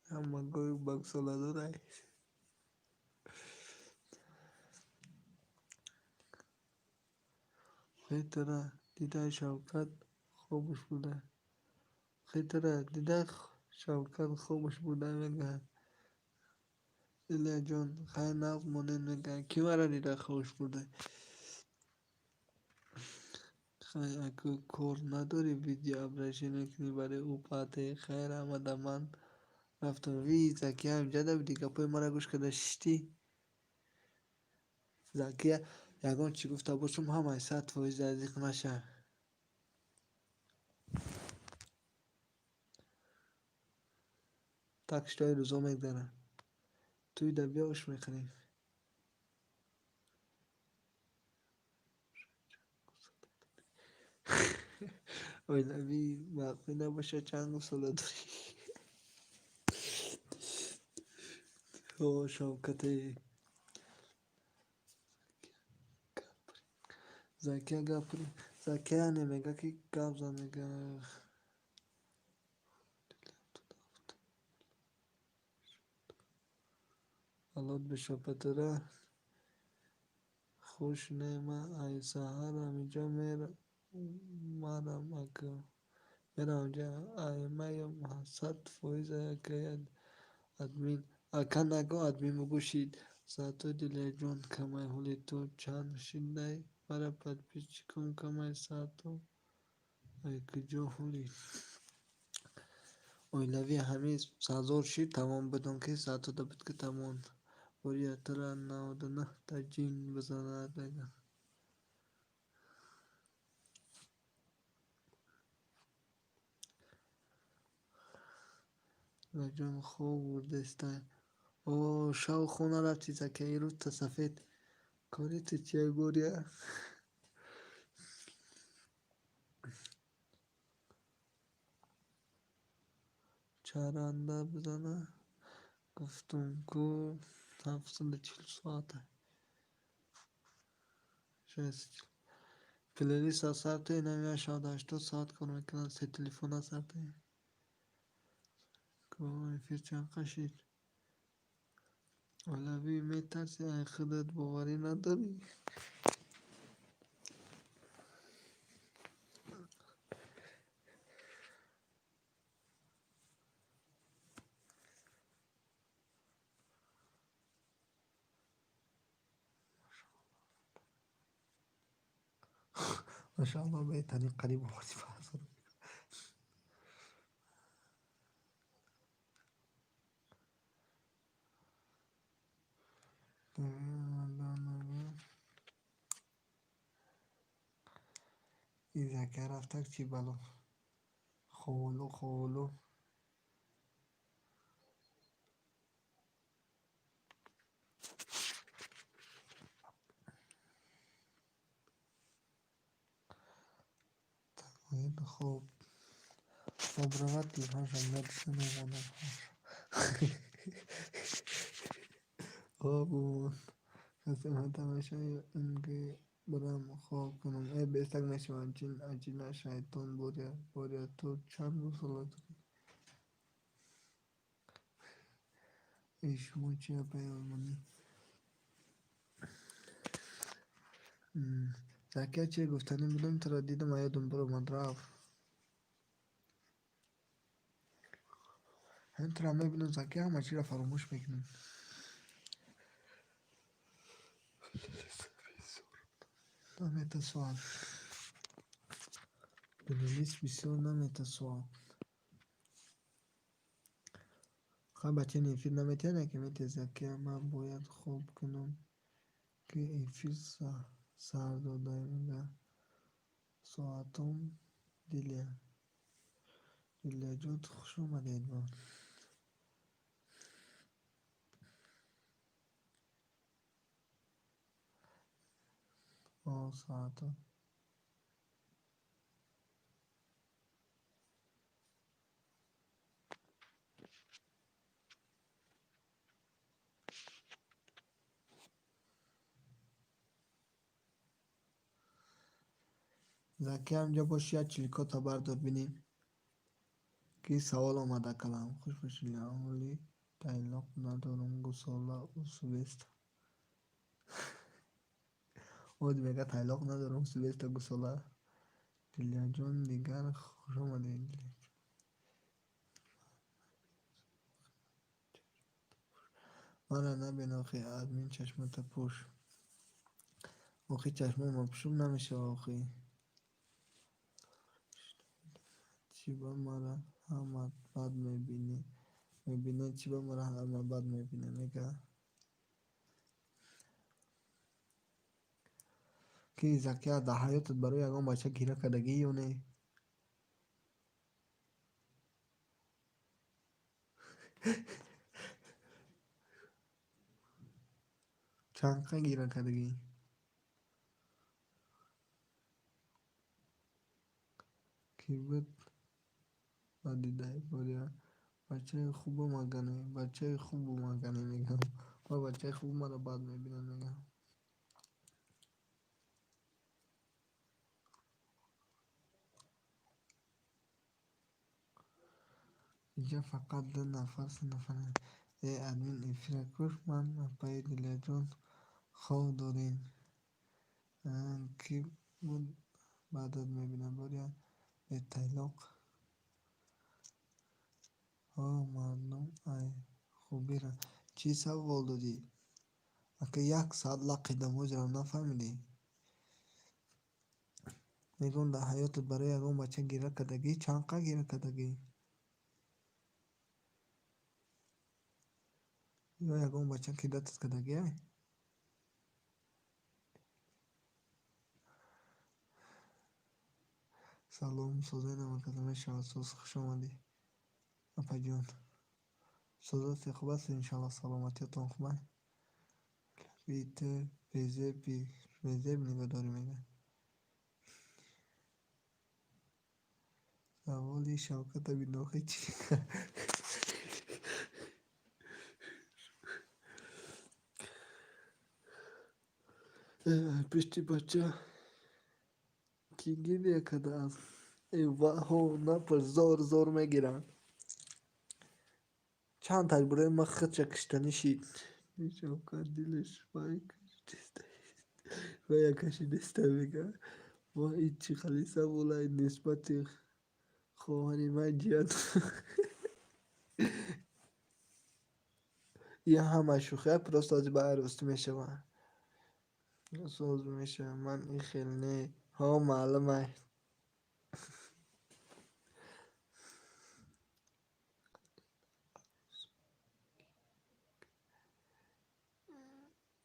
Ҳама гови ба гусоладорай. Хитра дидай Шавкат хобаш бурда. Хитра дидай Шавкат хобаш бурда мега. Лилияҷон, хай нағз монед мега. Кӣ мара дида хобаш бурда? Хай, аку кор надорӣ, видео обращение кунӣ барои ӯ пате. Хайр, ҳамада, ман рафтам. Ви, Закия, инҷа да будӣ, гапҳои маро гӯш карда шиштӣ? Закия, ягон чӣ гуфта бошам, ҳамаи 100% азиқ наша. Так что ин рӯзо мегзарад. Туйда биё, ош мехӯрем. Оилавӣ махфӣ набошад, чанд гусола дорӣ? О, Шавкате. Закия, гап. Закия не мега, ки гап зан, мега. Аллот бешапатара хуш не, ман ай саҳар ҳаминҷа мерам, ака. Мерам ҳаминҷа ай маям 100% акай админ. Ака нагӯ, админ бугӯ шид. Соатҳои Дилярҷон камай, ҳоли ту чанд шидай? Мара подписчиком камай, соато ай куҷо ҳоли? Оилавӣ ҳамин 1000 шид, тамом, бидон ки соатода буд, ки тамом. Бория, тура 99-та ҷин бизанад, мега. Дилярҷон, хоб бурдестай. О, шав хона рафти, Закия, ин рӯз сафед. Кори ту чия, Бория? Чаранда бизана? Гуфтум ку, 740 соата. Плейлист сар то инам 80 соат кор мекунад, се телефона сар то. Эфир чанд қашид? Оилавӣ, метарсӣ, ай худат боварӣ надорӣ? Машаалло, беҳтарин, қариб оварди ба 1000. Ин Закия рафтак, чӣ бало? Ховолу, ховолу. Хоб хоб равад, телефонашро медиса, мемонад. Хоб касе омада мешавад ё ин ки бирам хоб кунам? Э, бестак мешавад, ҷин, аҷина, шайтон. Боря, Боря, ту чанд гусола дорӣ? Э, шумо чи, апаи олмонӣ? Закия, чи гуфтанӣ будам, туро дидам, а ёдам биромад, рафт. Ҳамин туро мебинам, Закия, ҳама чиро фаромӯш мекунам. Намета соат. Плейлист бисёр намета соат. Хай, бачаи, эфир наметиҳад, яке метиҳад. Закия, ман бояд хоб кунам, ки эфир сар додай, мега. Соатом Дилия. Дилияҷон, хуш омадед. О, соато. Закия, ҳамҷа боши, як чиликота бардор, бинем, ки савол омада калам. Хуш бошӣ, ҳоли тайлоқ надорам, гусола усубест. Оди мега, тайлоқ надорам, усубеста, гусола. Дилияҷон, дигар хуш омадед. Мара набин, охи, админ, чашмата пӯш. Охи, чашмома пӯшум, намешава, охи. Чӣ ба мара ҳама бад мебинӣ? Мебинад, чӣ ба мара ҳама бад мебинад, мега. Ки Закия дар ҳаётат барои ягон бача гира кардагӣ ё не? Чанд қа гира кардагӣ? Ки буд ба дидаи боря? Бачаи хубам агане, бачаи хубам агане мегам. Ва бачаи хуб маро бад мебинад, мегам. Инҷа фақат ду нафар, се нафар. Э, админ эфира куш, ман апаи Дилярҷон хов дорем. Ки буд баъдат мебинад боря? Бетайлоқ. Ҳо, мардум ай хубира. Чӣ савол додӣ? Ака як соат лақидам, ҳозирам нафаҳмидӣ? Мегӯям дар ҳаётат барои ягон бача гира кардагӣ? Чанд қа гира кардагӣ? Ё ягон бача кидатат кардагиай? Салом, созаи намаказа мешавад. Соз, хуш омадӣ. Апаҷон. Созасе хуб аст, иншаллоҳ саломатиятон хуб аст. Би ту безеби, безеб нигоҳ дорӣ мега. Саволи Шавката бинохи чӣ? Пишти бача кӣ гиря кардааст? Э ваҳо, напурс, зор зор мегиранд. Чанд таҷрибаи ман худша киштанӣ шид. Шавкат дилаш вай кашидеста мега. Ва ин чӣ хели саволай нисбати хоҳари ман ҷиҳат. Ин ҳама шӯхия, просто аз ба ростӣ мешавад. Соз мешавад. Ман ин хел не. Ҳо, маълум ай.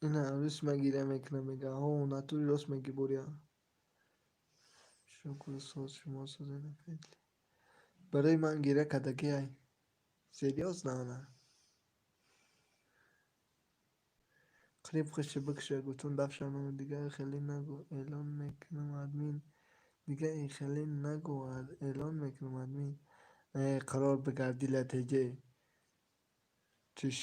Ина арӯси ман гиря мекунад, мега. Ҳо, натури рост мегӣ боря. Шукр, соз шумо созед. Барои ман гиря кардагиай. Серьёзно ана? Қариб худша бикушад, гуфтам дафшам намуд. Дигар хеле нагӯ, эълон мекунам админ. Дигар ин хеле нагӯ, эълон мекунам админ. Э, қарор бигард Дилия теҷе. Чиш.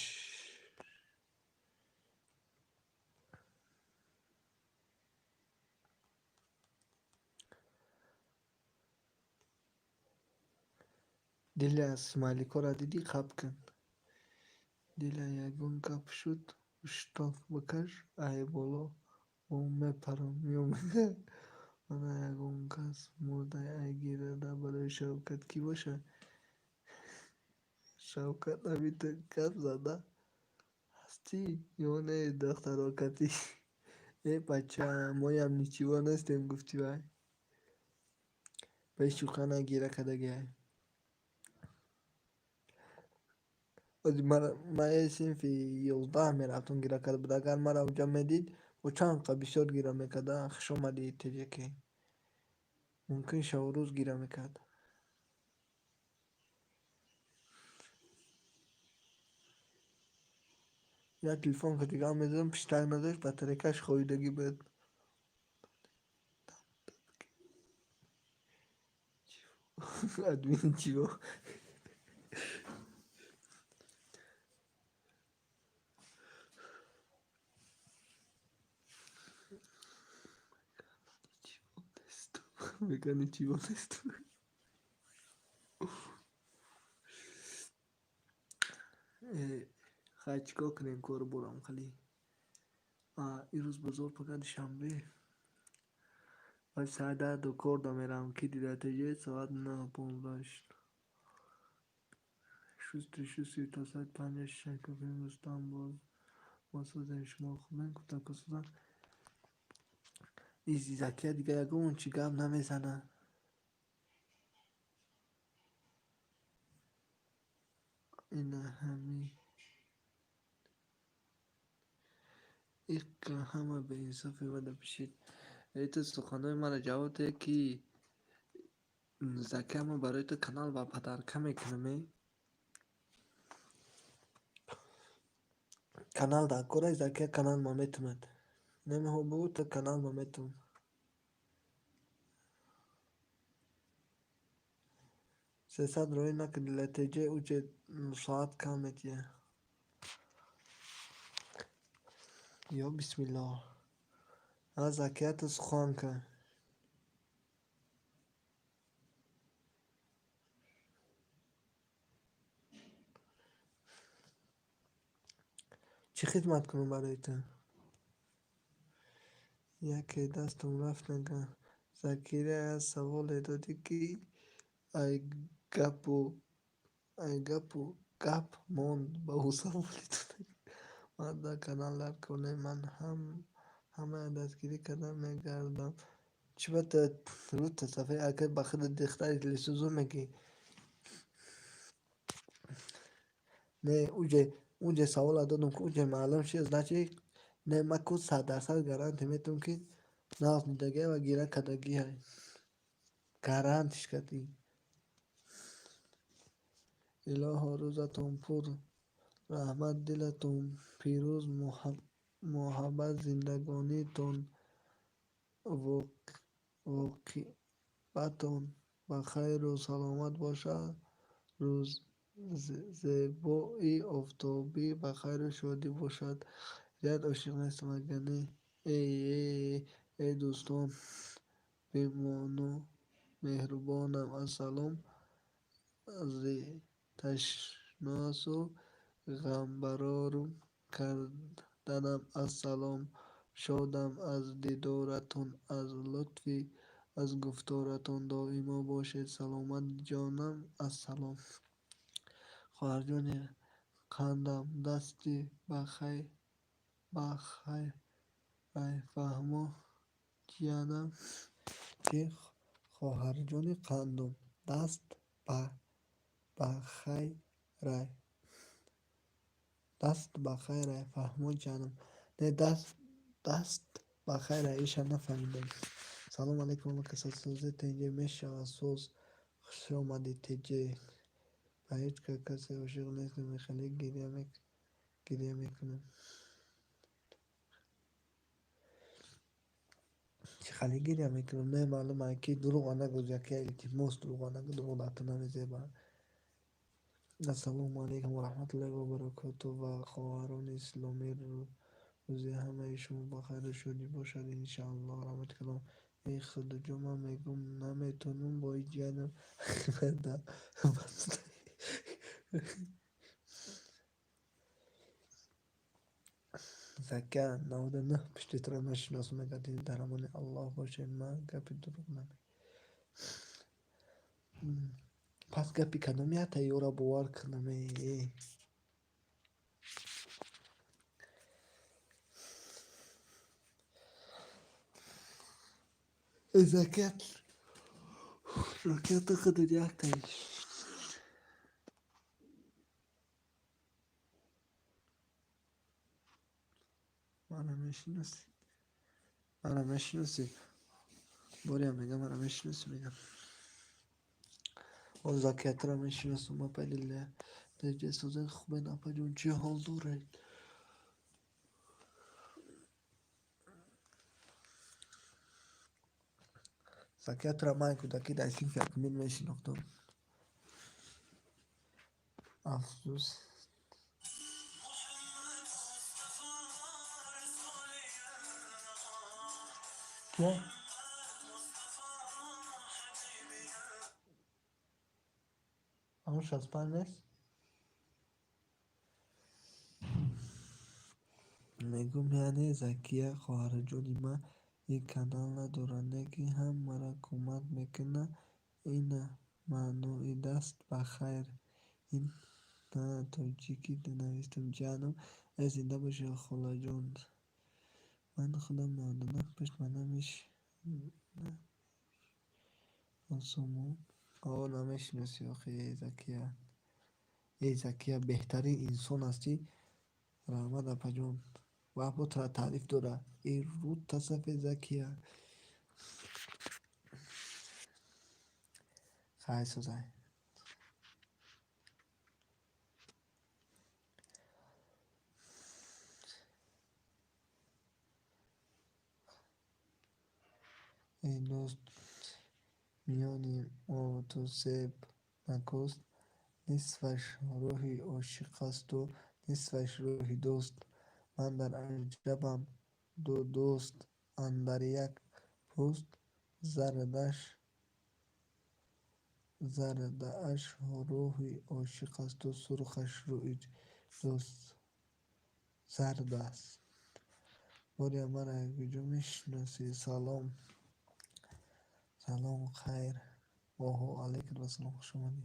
Дилия смайликҳоро дидӣ? Қаб кун. Дилия ягон гап шуд, ушток бикаш, ай боло бом мепарам. Меом. Мана ягон кас мурдай ай гирада барои Шавкат кӣ бошад? Шавкат ами ту гап зада ҳастӣ ё не, духтаро катӣ? Э бача, моям ничего нестем, гуфтӣ вай. Бе шӯха на гира кардагиай. Ман синфи 11 мерафтам гира карда буд. Агар маро онҷа медид, бо чанд қа бисёр гира мекард. Хуш омадӣ теҷаке. Мумкин шабу рӯз гира мекард. Як телефон ки дигар мезадам, пиштак надошт, батарейкаш ховидагӣ буд. Админ чиво? Мега ничего несту. Хай чӣ кор кунем, кору борам хали. Ирӯз бозор пага душанбе. Вай соат 10 до кор да меравам, ки дида теҷе соат 9:15 шуд. Шусти шусти то соат панҷа шаш кунем Рустам боз. Мо созем шумо хубем, гуфтам ки созам. Изи Закия дигар ягон чӣ гап намезанад. Ина ҳами иққа ҳама беинсофӣ мада пишид. Эй, ту суханҳои маро ҷавоб деҳ, ки Закия, ман барои ту канал ба падарка мекунам, э? Канал дар кора, Закия, канал ма метумад. Намехоҳ бугӯ, ту канал ма метум. 300 роӣ накунӣ, лтҷ уҷе соат кам метия. Ё бисмиллоҳ. А Закия, ту сухан кун. Чӣ хизмат кунам барои ту? Яке дастам рафт нага. Закирия, як саволе додӣ, ки ай гапу гап монд ба ӯ саволи ту. Ман дар канал дар кор не, ман ҳамая дастгирӣ карда мегардам. Чӣ ба ту рӯта сафед, ака ба худат духтари дилсӯзу мегӣ? Не, уҷе савола додам, ки уҷе маълум шуд, значит, не, ман ку 100% гарантия метавонам, ки нағз дидагиай ва гира кардагиай. Гарантиш кардӣ. Илоҳо, рӯзатон пур раҳмат, дилатон пирӯз, муҳаббат, зиндагонитон воқибатон ба хайру саломат бошад, рӯззебои офтобӣ ба хайру шодӣ бошад. Зиёд ошиқ нестам, агар не. Эй, эй, дӯстон, бимону меҳрубонам, ассалом, зи ташнасу ғамбарорум карданам, ассалом, шодам аз дидоратон, аз лутфи аз гуфторатон, доимо бошед саломат, ҷонам, ассалом. Хоҳарҷони қандам, дасти бахайрай, фаҳмо, ҷиянам. Чи, хоҳарҷони қандум, даст бахайрай, даст бахайрай, фаҳмо, ҷиянам. Не, даст бахайрай, иша нафаҳмидам. Салом алейкум, ҳама каса сӯзе тенҷе мешавад соз. Хуш омадӣ, теҷе. Ба ҳеҷ касе ошиқ нестам, хеле гиря мекунам. Чӣ хеле гиря мекунам? Не, маълум ай ки дурӯға нагӯ, Закия, илтимос, дурӯға нагӯ, дурӯғ дар ту намезебад. Ассалому алайкум ва раҳматуллоҳи ва баракотуҳ ва хоҳарони исломӣ, рӯзи ҳамаи шумо ба хайру шодӣ бошад, иншааллоҳ. Раҳмати калом. Эй худоҷон, ман мегӯм, наметавонам бо ҷиянам. Закия, 99 пушти туро мешиносам, мегӯяд, дар амони Аллоҳ бошед, ман гапи дурӯғ намегӯям. Пас гапи кадом якта ёра бовар кунам, э? Закия, Закия, ту худат яктаи. Мана мешиносӣ? Мана мешиносӣ? Бориам мегам, мана мешиносӣ, мегам. О, Закия, туро мешиносам, апай Лилия. Деҷа сӯзен хубен, апаҷон, чӣ ҳол доред? Закия, туро ман кӯдакӣ дар синфи якумин мешинохтам. Афсӯс. Кия? Ҳамон 65 нест? Мегӯм, яъне Закия, хоҳарҷони ман ин канал надорад, не ки ҳамаро кӯмак мекунад. Ина маънои даст ба хайр. Ин тоҷикӣ навистам, ҷиянам. Э, зинда бошӣ, холаҷон. Ман худам 99 пушт ма намешиносаму. О, намешиносӣ, охи, Закия. Эй Закия, беҳтарин инсон ҳастӣ. Раҳмат, апаҷон. Ва бо тара таъриф дора. Эй рӯта сафед Закия. Хай созай. Эй дӯст, миёни мову ту себ накост, нисфаш рӯҳи ошиқ асту нисфаш рӯҳи дӯст. Ман дар аҷабам, ду дӯст андар як пӯст, зардааш рӯҳи ошиқ асту сурхаш рӯҳи дӯст. Зард аст. Боря, мара куҷо мешиносӣ? Салом. Салом, хайр. Оҳо, алайкум ассалом, хуш омадӣ.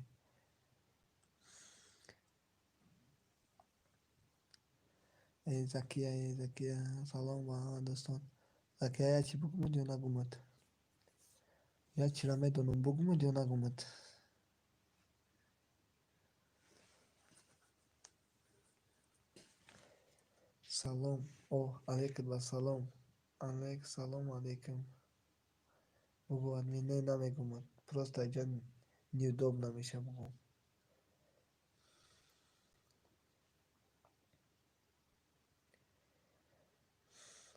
Эй Закия, эй Закия, салом ба ҳама дӯстон. Закия, як чи бугумад ё нагумад? Як чиро медонам, бугумад ё нагумад? Салом. О, алайкум ассалом. Алайк салом алайкум. Бугу админ, не, намегумад. Просто иҷа неудобно меша бугум.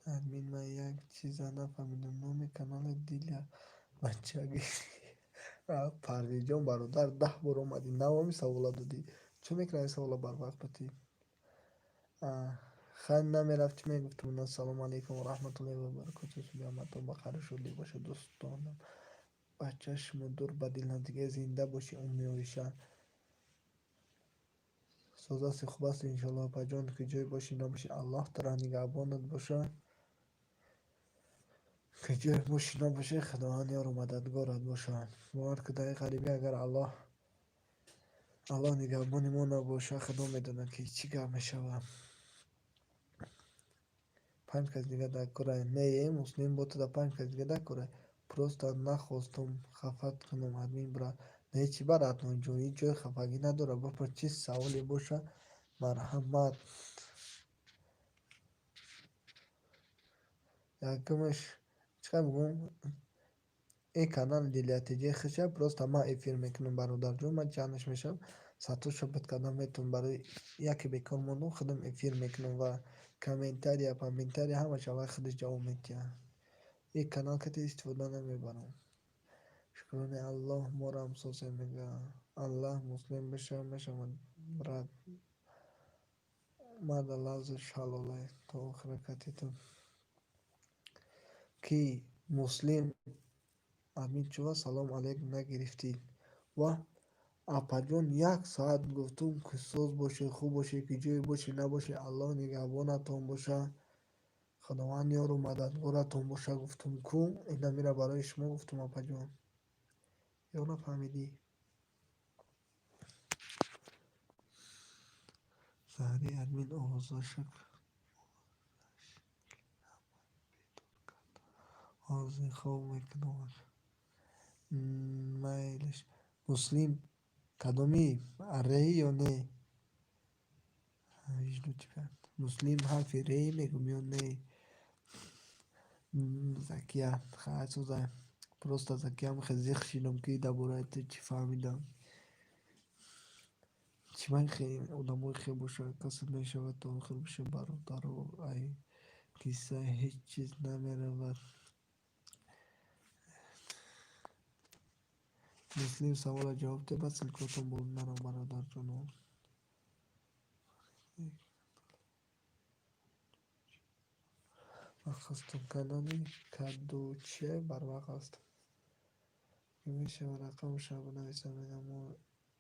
Админ, ман як чиза нафаҳмидам. Номи канали Диля бачагӣ. Парвизҷон бародар, 10 бор омадӣ, навоми савола додӣ. Чӣ мекунӣ ин савола барвақт батӣ? Хай намерафт, чӣ мегуфтум? Ассалому алайкум ва раҳматуллоҳи ва баракотуҳ. Субҳи ҳаматон ба хайру шодӣ бошад, дӯстонам. Ба чашму дур, ба дил наздига зинда бошӣ, Умми Оиша. Соз ҳасти, хуб ҳасти, иншоаллоҳ, апаҷон, ки ҷое бошӣ набошӣ, Аллоҳ таро нигаҳбонат бошад. Ки ҷое бошӣ набошӣ, Худованд ёру мададгорат бошад. Бовар ки дар ин ғарибӣ агар Аллоҳ нигаҳбони мо набошад, Худо медонад, ки чӣ гап мешавад. 5 кас дига дар кора. Не, муслим, бо ту да 5 кас дига дар кора. Просто нахостум хафат кунам, админ брат. Не, чӣ бар Аднонҷон, ҳеҷ ҷои хафагӣ надорад. Бипурс, чӣ саволе бошад, марҳамат. Якумаш чӣ қадр бугум? Ин канал Дилия ТЖ хиша, просто ман эфир мекунам, бародарҷон, ман чандаш мешавам, сатоша буд кардам метавонам, барои яке бекор мондум, худам эфир мекунам ва комментария, комментария ҳамаша аввал худаш ҷавоб медиҳад. Ин канал кате истифода намебарам. Шукрони Аллоҳ, морам созе мега. Аллоҳ муслим бишавад, мешавад брат. Марда лавзаш ҳалолай то охира катитон. Ки муслим админ чува салом алейкум нагирифтӣ. Ва апаҷон, як соат гуфтум, ки соз бошед, хуб бошед, ки ҷое бошед набошед, Аллоҳ нигаҳбонатон бошад, Худованд ёру мададгоратон бошад, гуфтум ку, инамира барои шумо гуфтум, апаҷон. Ё нафаҳмидӣ? Саҳари админ овозашак ҳозир хоб мекунам. Майлиш. Муслим, кадоми? Реи ё не? Жду тебя. Муслим, ҳарфи реи мегум ё не? Закия, хай созай. Просто Закия мехе зиқ шидам, ки дар бораи ту чӣ фаҳмидам. Чӣ ман хе одамои хе бошад, касе мешавад то охир боша, бародаро, ай кисса ҳеҷ чиз намеравад. Муслим, савола ҷавоб де, баъд ссылкаотон боло нарав, бародарҷоно. Вақт канали кадуче барвақт аст. Ки мешавад рақамашро бинависам, мегам мо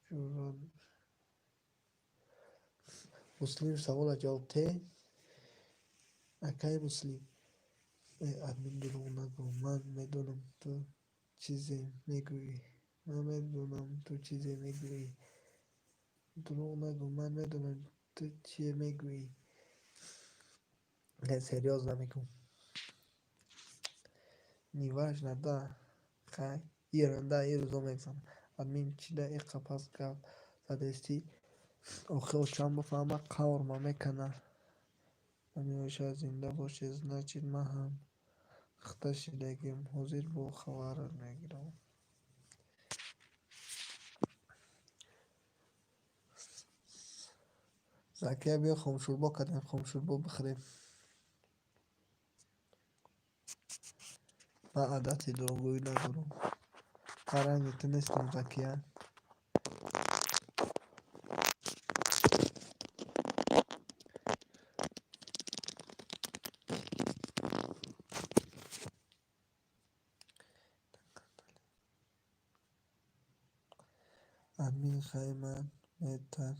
ҷуръат. Муслим, савола ҷавоб де. Акай Муслим. Э, админ, дурӯғ нагӯ, ман медонам ту чизе мегӯӣ. Ман медонам ту чизе мегӯӣ. Дурӯғ нагӯ, ман медонам ту чие мегӯӣ. Не, серьёзно мегӯм. Неважно, да. Хай, ерунда, ин рӯзо мегзарад. Админ, чӣ да иқа пас гап задестӣ? Охи очам бифаҳма қаврма мекана. Намеошад зинда бошед, значит ман ҳам хита шидагим. Ҳозир бо хабарат мегирам. Закия биё хомшӯрбо кардем, хомшӯрбо бихӯрем. Ман одати дурӯғгӯӣ надорам. Ман ранги ту нестам, Закия. Админ хай ман метар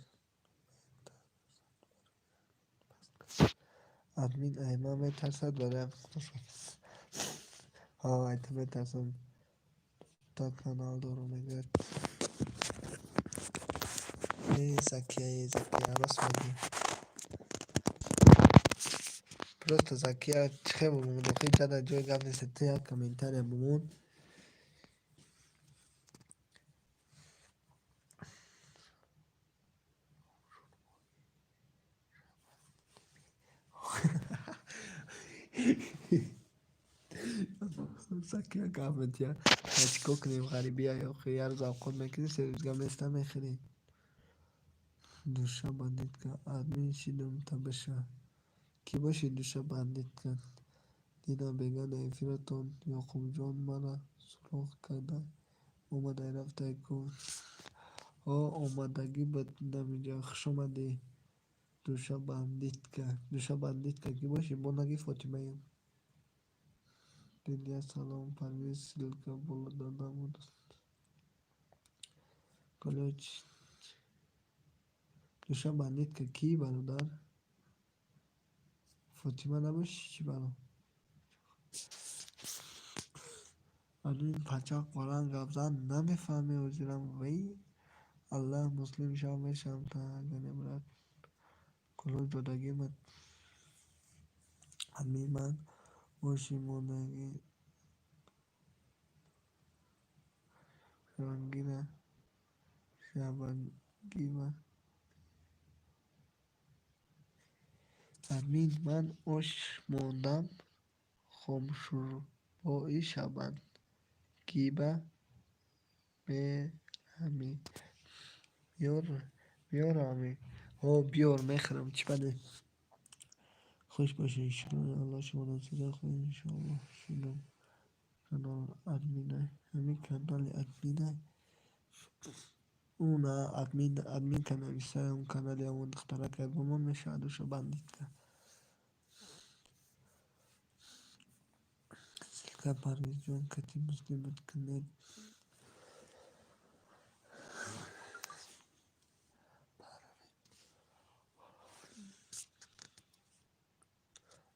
админ ай ман метарсад барои ай ту метарсам. Та канал дорам мегӯяд. Э Закия, э Закия, рост мегӯӣ. Просто Закия чӣ хел бимон охи ҷада ҷои гап нест. Ту як комментария бимон. Закия гап метиҳад. Чӣ кор кунем ғарибия охи як рӯз авқот мекунӣ, се рӯз гап неста мехӯрӣ. Душа бандитка админ шидам та биша. Кӣ бошӣ душа бандитка? Дина бега дар эфиратон Ёқубҷон мара суроғ карда омадай рафтай ку. Ҳо омадагӣ буд дамиҷа. Хуш омадӣ. Душа бандитка. Душа бандитка кӣ бошӣ? Бо наги Фотимаем. Дилия салом Парвиз ссылка боло дода буд. Колёч Душа бандитка кӣ бародар? Фотима набошӣ чӣ баро? Админ пачақ баланд гап зан намефаҳмӣ ҳозирам. Вай Аллаҳ муслим шав мешавам та гане брат. Кулоч додагимат. Админ ман оши мондагӣ шабангира шабангиба. Админ ман ош мондам хомшӯрбои шабангиба мерами. Меёрами. Ҳо биёр мехӯрам. Чӣ баде? Хуш бошед. Шукрони Аллоҳ шуморо сиза хуб иншоаллоҳ шудам. Канал админай. Ҳамин канали админай. Ӯ на админ админка нависай он канали ҳамон духтаракай бимон мешавад душа бандитка. Ссылка Парвизҷон кати муслимат кунед.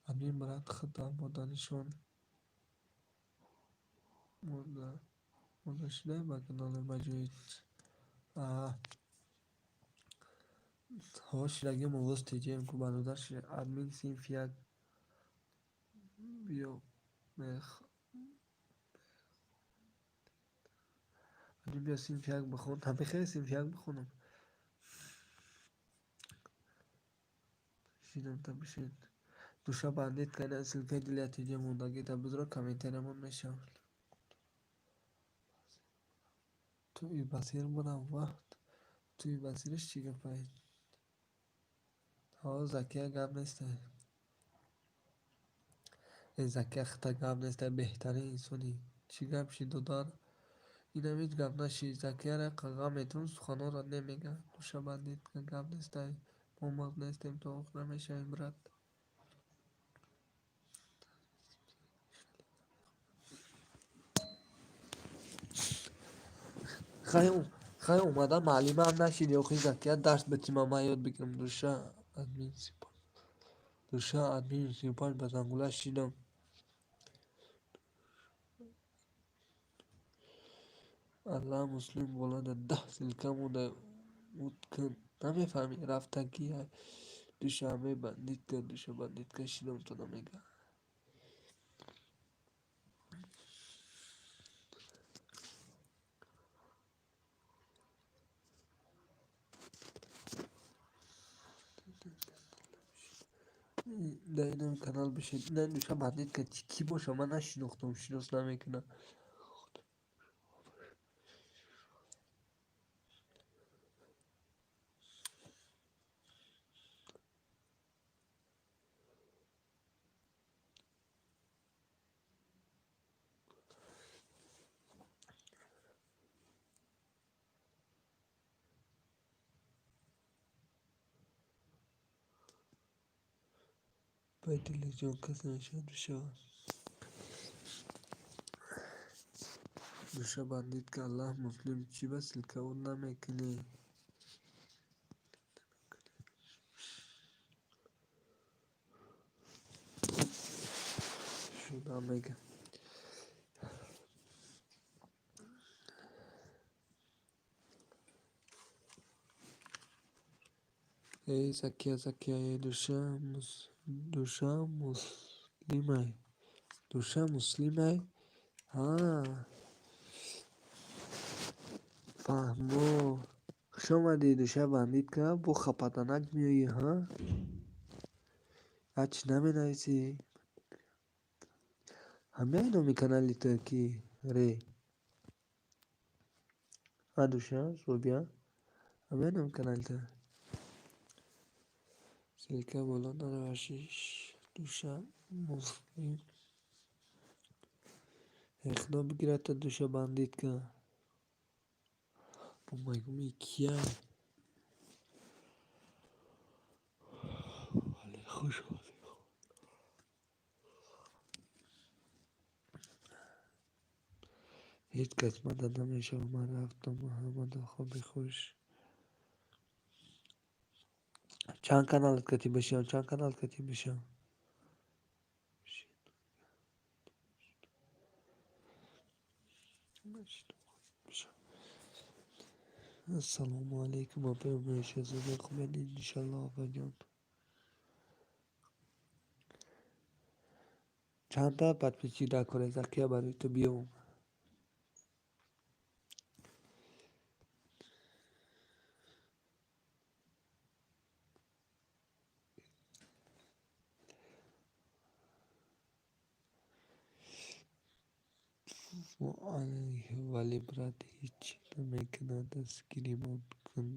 Админ брат худам модаришон монда шудай ба канали ба ҷои ҳо шидагим овоз теҷем ку бародар админ синф як биё админ биё синфи як бихон. Ҳамихел синфи як бихонам. Шидам та бишин. Душа бандитка ина ссылкаи дилия теҷа мондагӣ та бизро комментариямон мешавад. Туи басир бурам вақт. Туи басираш чӣ гапай? Ҳо Закия гап нестай. Э Закия хита гап нестай беҳтарин инсонӣ. Чӣ гап шид додар? Инам ҳеҷ гап нашид. Закияро қағам метавон суханонро немега. Душа бандитка гап нестай. Мо мағз нестем то охира мешавем брат. Хай омада маълимаам нашиди охи Закия дарс битима ман ёд бигирам. Душа админ Душа админ 35 ба зангула шидам. Аллаҳ муслим болада 10 ссылка монда мут кун. Намефаҳмӣ рафтагиай. Душанбе бандитка душа бандитка шидам то намега. Дар инам канал бишед. Ина душа бандитка кӣ боша, ман нашинохтам, шинос намекунам. Дилаҷон, кас намешавад бишавад. Душа бандитка, Аллаҳ муслим, чӣ ба ссылкао намекунӣ? Шуда мега. Эй Закия, Закия, эй душа муслимай. Душа муслимай? Ҳа. Фаҳмо. Хуш омадӣ, душа бандитка, бо хапатанак меоӣ, ҳа? Ҳарчи наменависӣ? Ҳамяй номи канали ту ки ре? Ҳа, душа, Собия? Ҳамяй номи канали ту? Ссылка боло наравашиш. Душа муслим. Худо бигирад душа бандитка. Бо мегӯм и кияй? Вале хуш омадӣ. Ҳеҷ кас мадад намешавад. Ман рафтам, ҳамада хоби хуш. Чанд каналат катӣ бишавам? Чанд канал катӣ бишавам? Ассалому алайкум, апаи Шаҳзода, хубед иншаллоҳ, апаҷон. Чандта подписчик дар кор Закия барои ту биём? Вале брат ҳеҷ намекунад, дастгиримон кун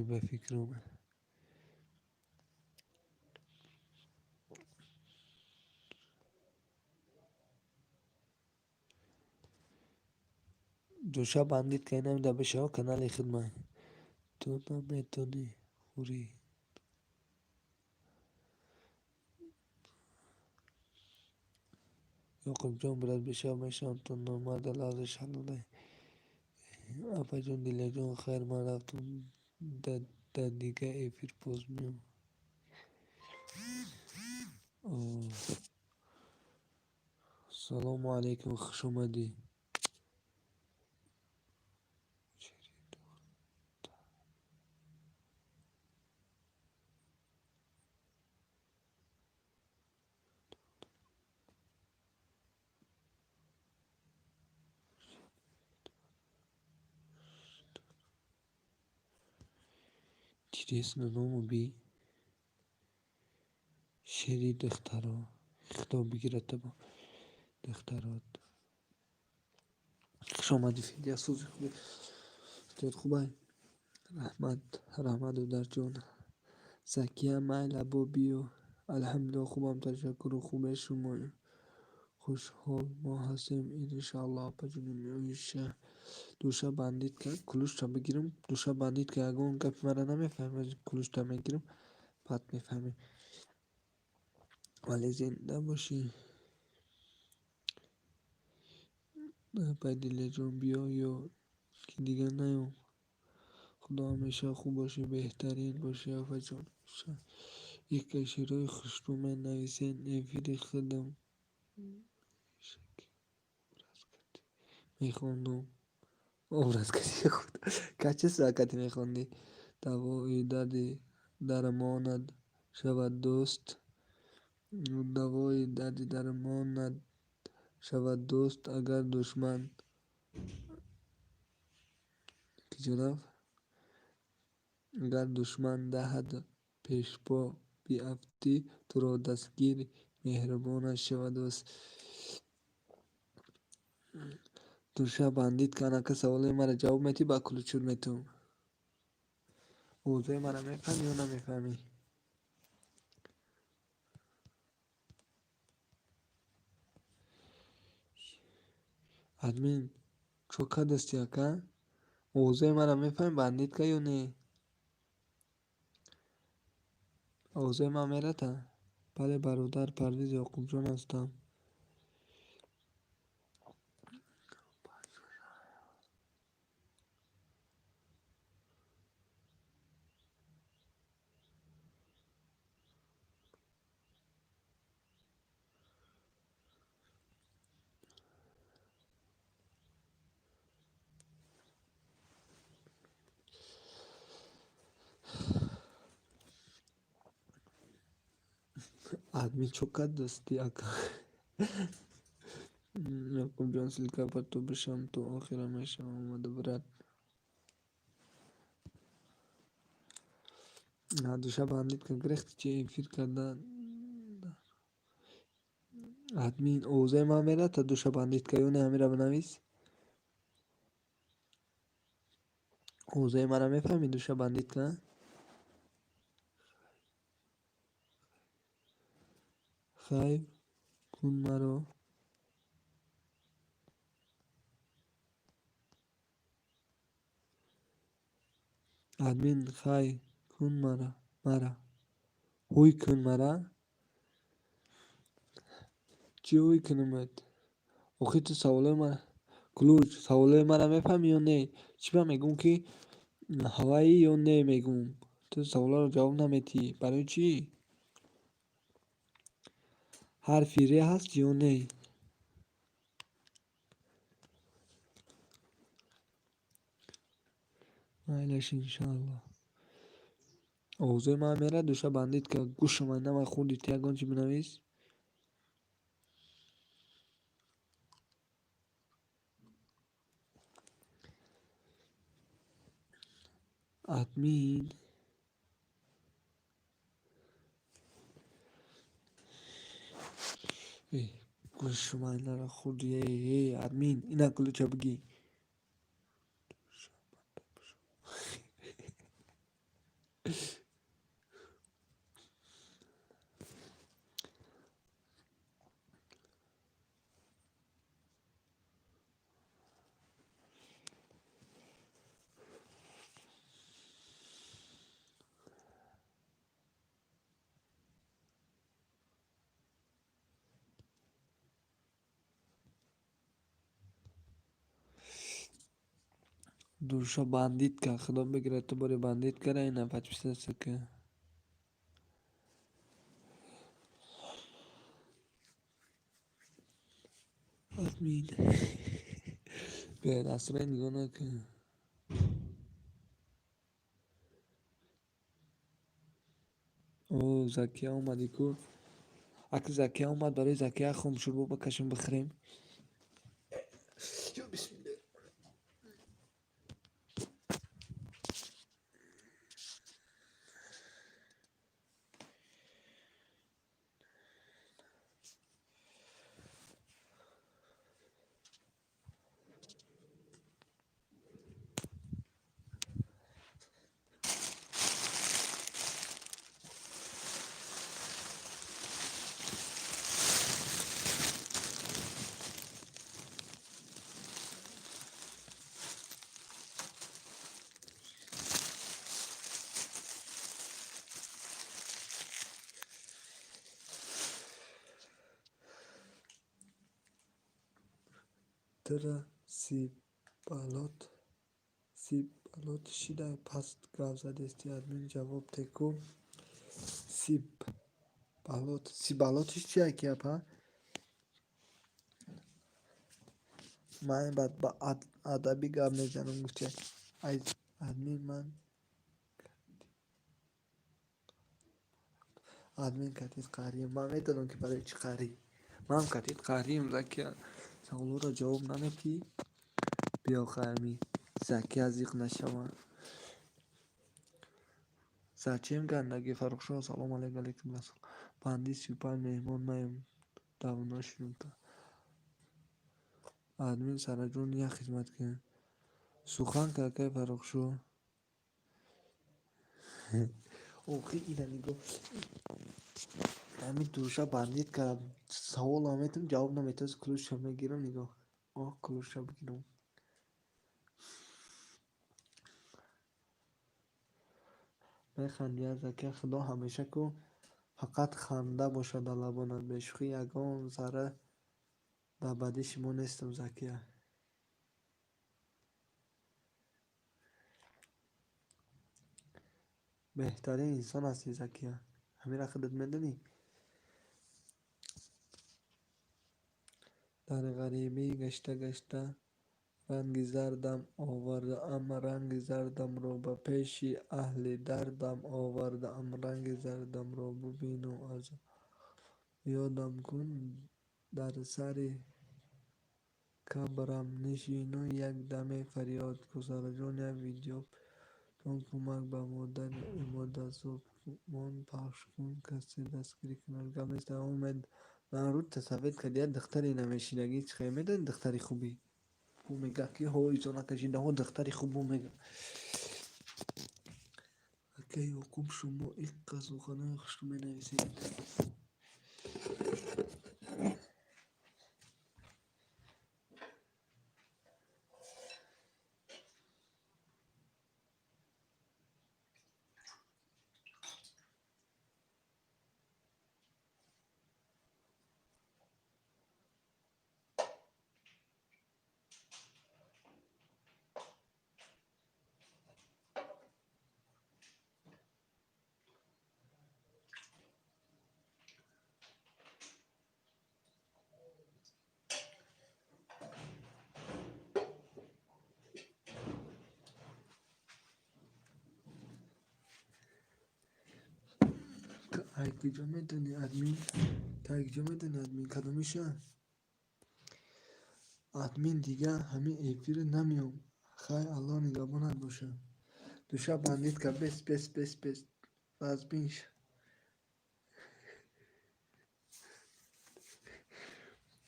ба фикрам. Душа бандитка инамида бишава канали хидмат. Ту наметонӣ хӯрӣ. Ёқубҷон, брат, бишава, мешавам, то номарда лаҳзаи шаҳлолай. Апаҷон Дилаҷон, хайр, ман рафтам, дар дигар эфир боз меом. Салому алайкум, хуш омадӣ. Интересно, ному би? Шери духтаро. Худо бигирад таба духтарот. Хуш омадӣ, Фидия, сӯзи хубе. Устод хубай? Раҳмат, раҳмат, додарҷон. Закия, майла, бо биё. Алҳамдулиллоҳ, хубам, ташаккуру, хубе шумо. Хушҳол мо ҳастем, иншааллоҳ, апаҷони Оиша. Душа бандитка, кулушта бигирам. Душа бандитка, ягон гапи мара намефаҳмӣ, кулушта мегирам, баъд мефаҳмӣ. Вале зинда бошӣ. Апай Дилаҷон, биё ё ки дигар наём. Худо ҳамеша хуб бошӣ, беҳтарин бошӣ, апаҷон. Ика шеърҳои хушрӯ менависен, эфири худам мехондум. Образ кати худ. Качи кати мехондӣ? Давои дарди дармонат шавад дӯст. Давои дарди дармонат шавад дӯст, агар душман киҷо рафт? Агар душман даҳад Пешпо биафтӣ, туро дастгири меҳрубонаш шавад дӯст. Душа бандит анака саволои маро ҷавоб метӣ, ба ключут метум. Овозҳои маро мефаҳмӣ ё намефаҳмӣ? Админ, чо кардасти ака? Овозҳои маро мефаҳмӣ бандитка ё не? Овозҳои ман мерата? Бале, бародар, Парвиз Ёқубҷон ҳастам. Админ, чо кардасти ака? Ёқубҷон, ссылка ба ту бишам, то охира мешавам омада, брат. Душа бандитка гирехти чи эфир карда? Админ, овозаи ман мерата душа бандитка ё не, ҳамира бинавис? Овозаи маро мефаҳмӣ душа бандитка? Хайр кун маро. Админ, хай кун мара, мара. Ҳуй кун мара? Чӣ ҳуй кунамат? Охи ту саволои мара ключ, саволои мара мефаҳмӣ ё не? Чӣ ба мегӯм ки ҳаваи ё не мегӯм? Ту саволоро ҷавоб наметиҳӣ. Барои чӣ? Ҳарфи ре ҳаст ё не? Майлаш, иншааллоҳ. Овозҳои ман мерад душа бандитка, гӯшам айнама хурди, ту ягон чи бинавис? Админ, гӯшам айнара хурди, эй, эй, админ, ина ключа бигӣ. Душа бандитка, худо бигирад ту бори бандиткара, ина подписаться ка. Админ. Биёед, асрай нигоҳ накун. О, Закия омадӣ ку? Аки Закия омад, барои Закия хомшӯрбо бикашем бихӯрем. Ё бисмилла. Тура сибалот шидай паст гап задести, админ ҷавоб теку. Сибалот, сибалотиш чия ки апа? Ман баъд ба адабӣ гап мезанам, гуфти ай админ, ман админ катит қаҳрием. Ман медонам ки барои чӣ қаҳрӣ. Ман катит қаҳрием, Закия. Саволҳоро ҷавоб наметиҳӣ? Биё хайми Закия зиқ нашава. Зачем гандагӣ, Фаррухшоҳ? Салом алейк, алейкум ассалом. Банди 35 меҳмон маем, давно шинута. Админ Сараҷон, як хизмат кун. Сухан какай, Фаррухшоҳ. Охи, ина нигоҳ. Ҳамин душа бандит кард. Саволам метам, ҷавоб наметавост, ключа мегирам, нигоҳ. Оҳ, ключа бигирам. Механди Закия, Худо ҳамеша ку фақат ханда бошад дар лабонат. Бешӯхӣ ягон зарра дар бадии шумо нестам, Закия. Беҳтарин инсон ҳастӣ, Закия. Ҳамира худат медонӣ? Дар ғарибӣ гашта-гашта ранги зардам овардаам, ранги зардамро ба пеши аҳли дардам овардаам, ранги зардамро бубину аз ёдам кун, дар сари қабрам нишину як даме фарёд кун. Сараҷон, як видеотон кӯмак ба модари Имодазобмон пахш кун, касе дастгирӣ кунад. Гап нест, умед нарӯд тасаввур кард, як духтаре намешинагӣ, чӣ хел медонӣ духтари хубӣ? Ӯ мегӯяд ки ҳо изо накашида, ҳо духтари хуб мегӯяд. Акай Ёқуб, шумо иққа суханои хушрӯ менависед. Ай куҷо медонӣ, админ? Та куҷо медонӣ, админ? Кадомиша? Админ дига ҳамин эфир намеом. Хай, Аллоҳ нигаҳбонат боша. Душа бандитка, бес, бес, бес, бес. Вазбинш.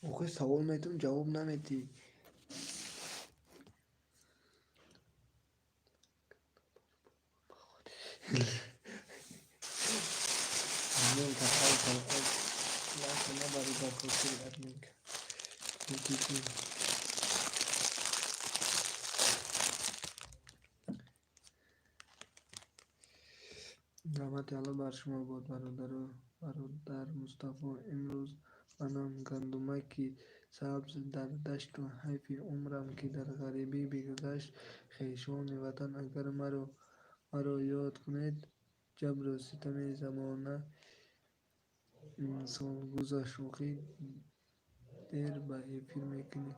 Охи савол метум, ҷавоб наметӣ. Админка, хай, хай, лайка набари бар хотири админка. Раҳмати Аллоҳ бар шумо бод, бародару бародар Мустафо. Имрӯз манам гандумаки сабз дар дашту ҳайфи умрам ки дар ғарибӣ бигузашт. Хешони ватан, агар маро ёд кунед, ҷабру ситами замона ин сол гузашт. Охи дер ба эфир мекунӣ,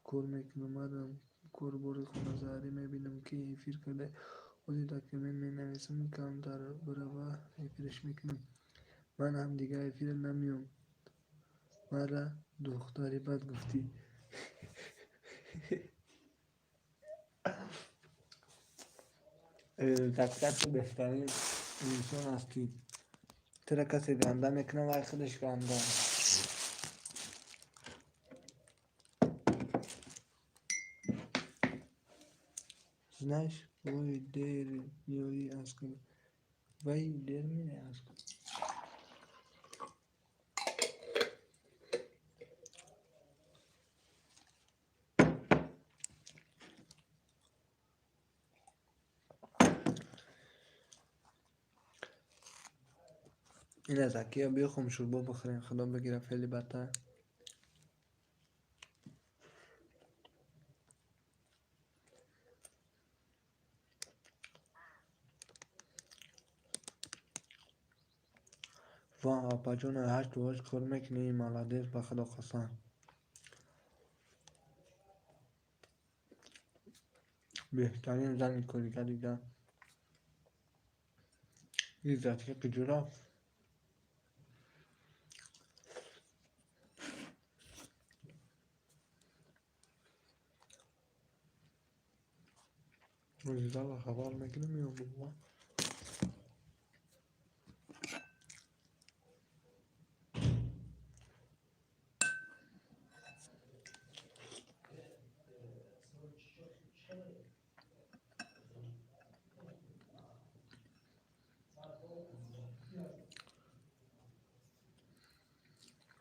кор мекунам, мардам корбори хоназарӣ мебинам ки эфир карда. Ҳозир дар коммент менависам, камтар бирава эфираш мекунам. Ман ҳам дигар эфир намеом. Мара духтари бад гуфтӣ. Закия, ту беҳтарин инсон ҳастӣ. Тура касе ганда мекунад, вай худаш ганда. Знаешь, вой дер меоӣ аз кор. Вай дер меояд аз кор. Ина Закия, биё шӯрбо бихӯрем, Худо бигира феъли бадтар. Ва апаҷон, ҳашту ҳашт кор мекунӣ, молодец, ба Худо қасам. Беҳтарин зани коригар дида. Ин Закия куҷо рафт? Зала хабар мекунам ё бобо?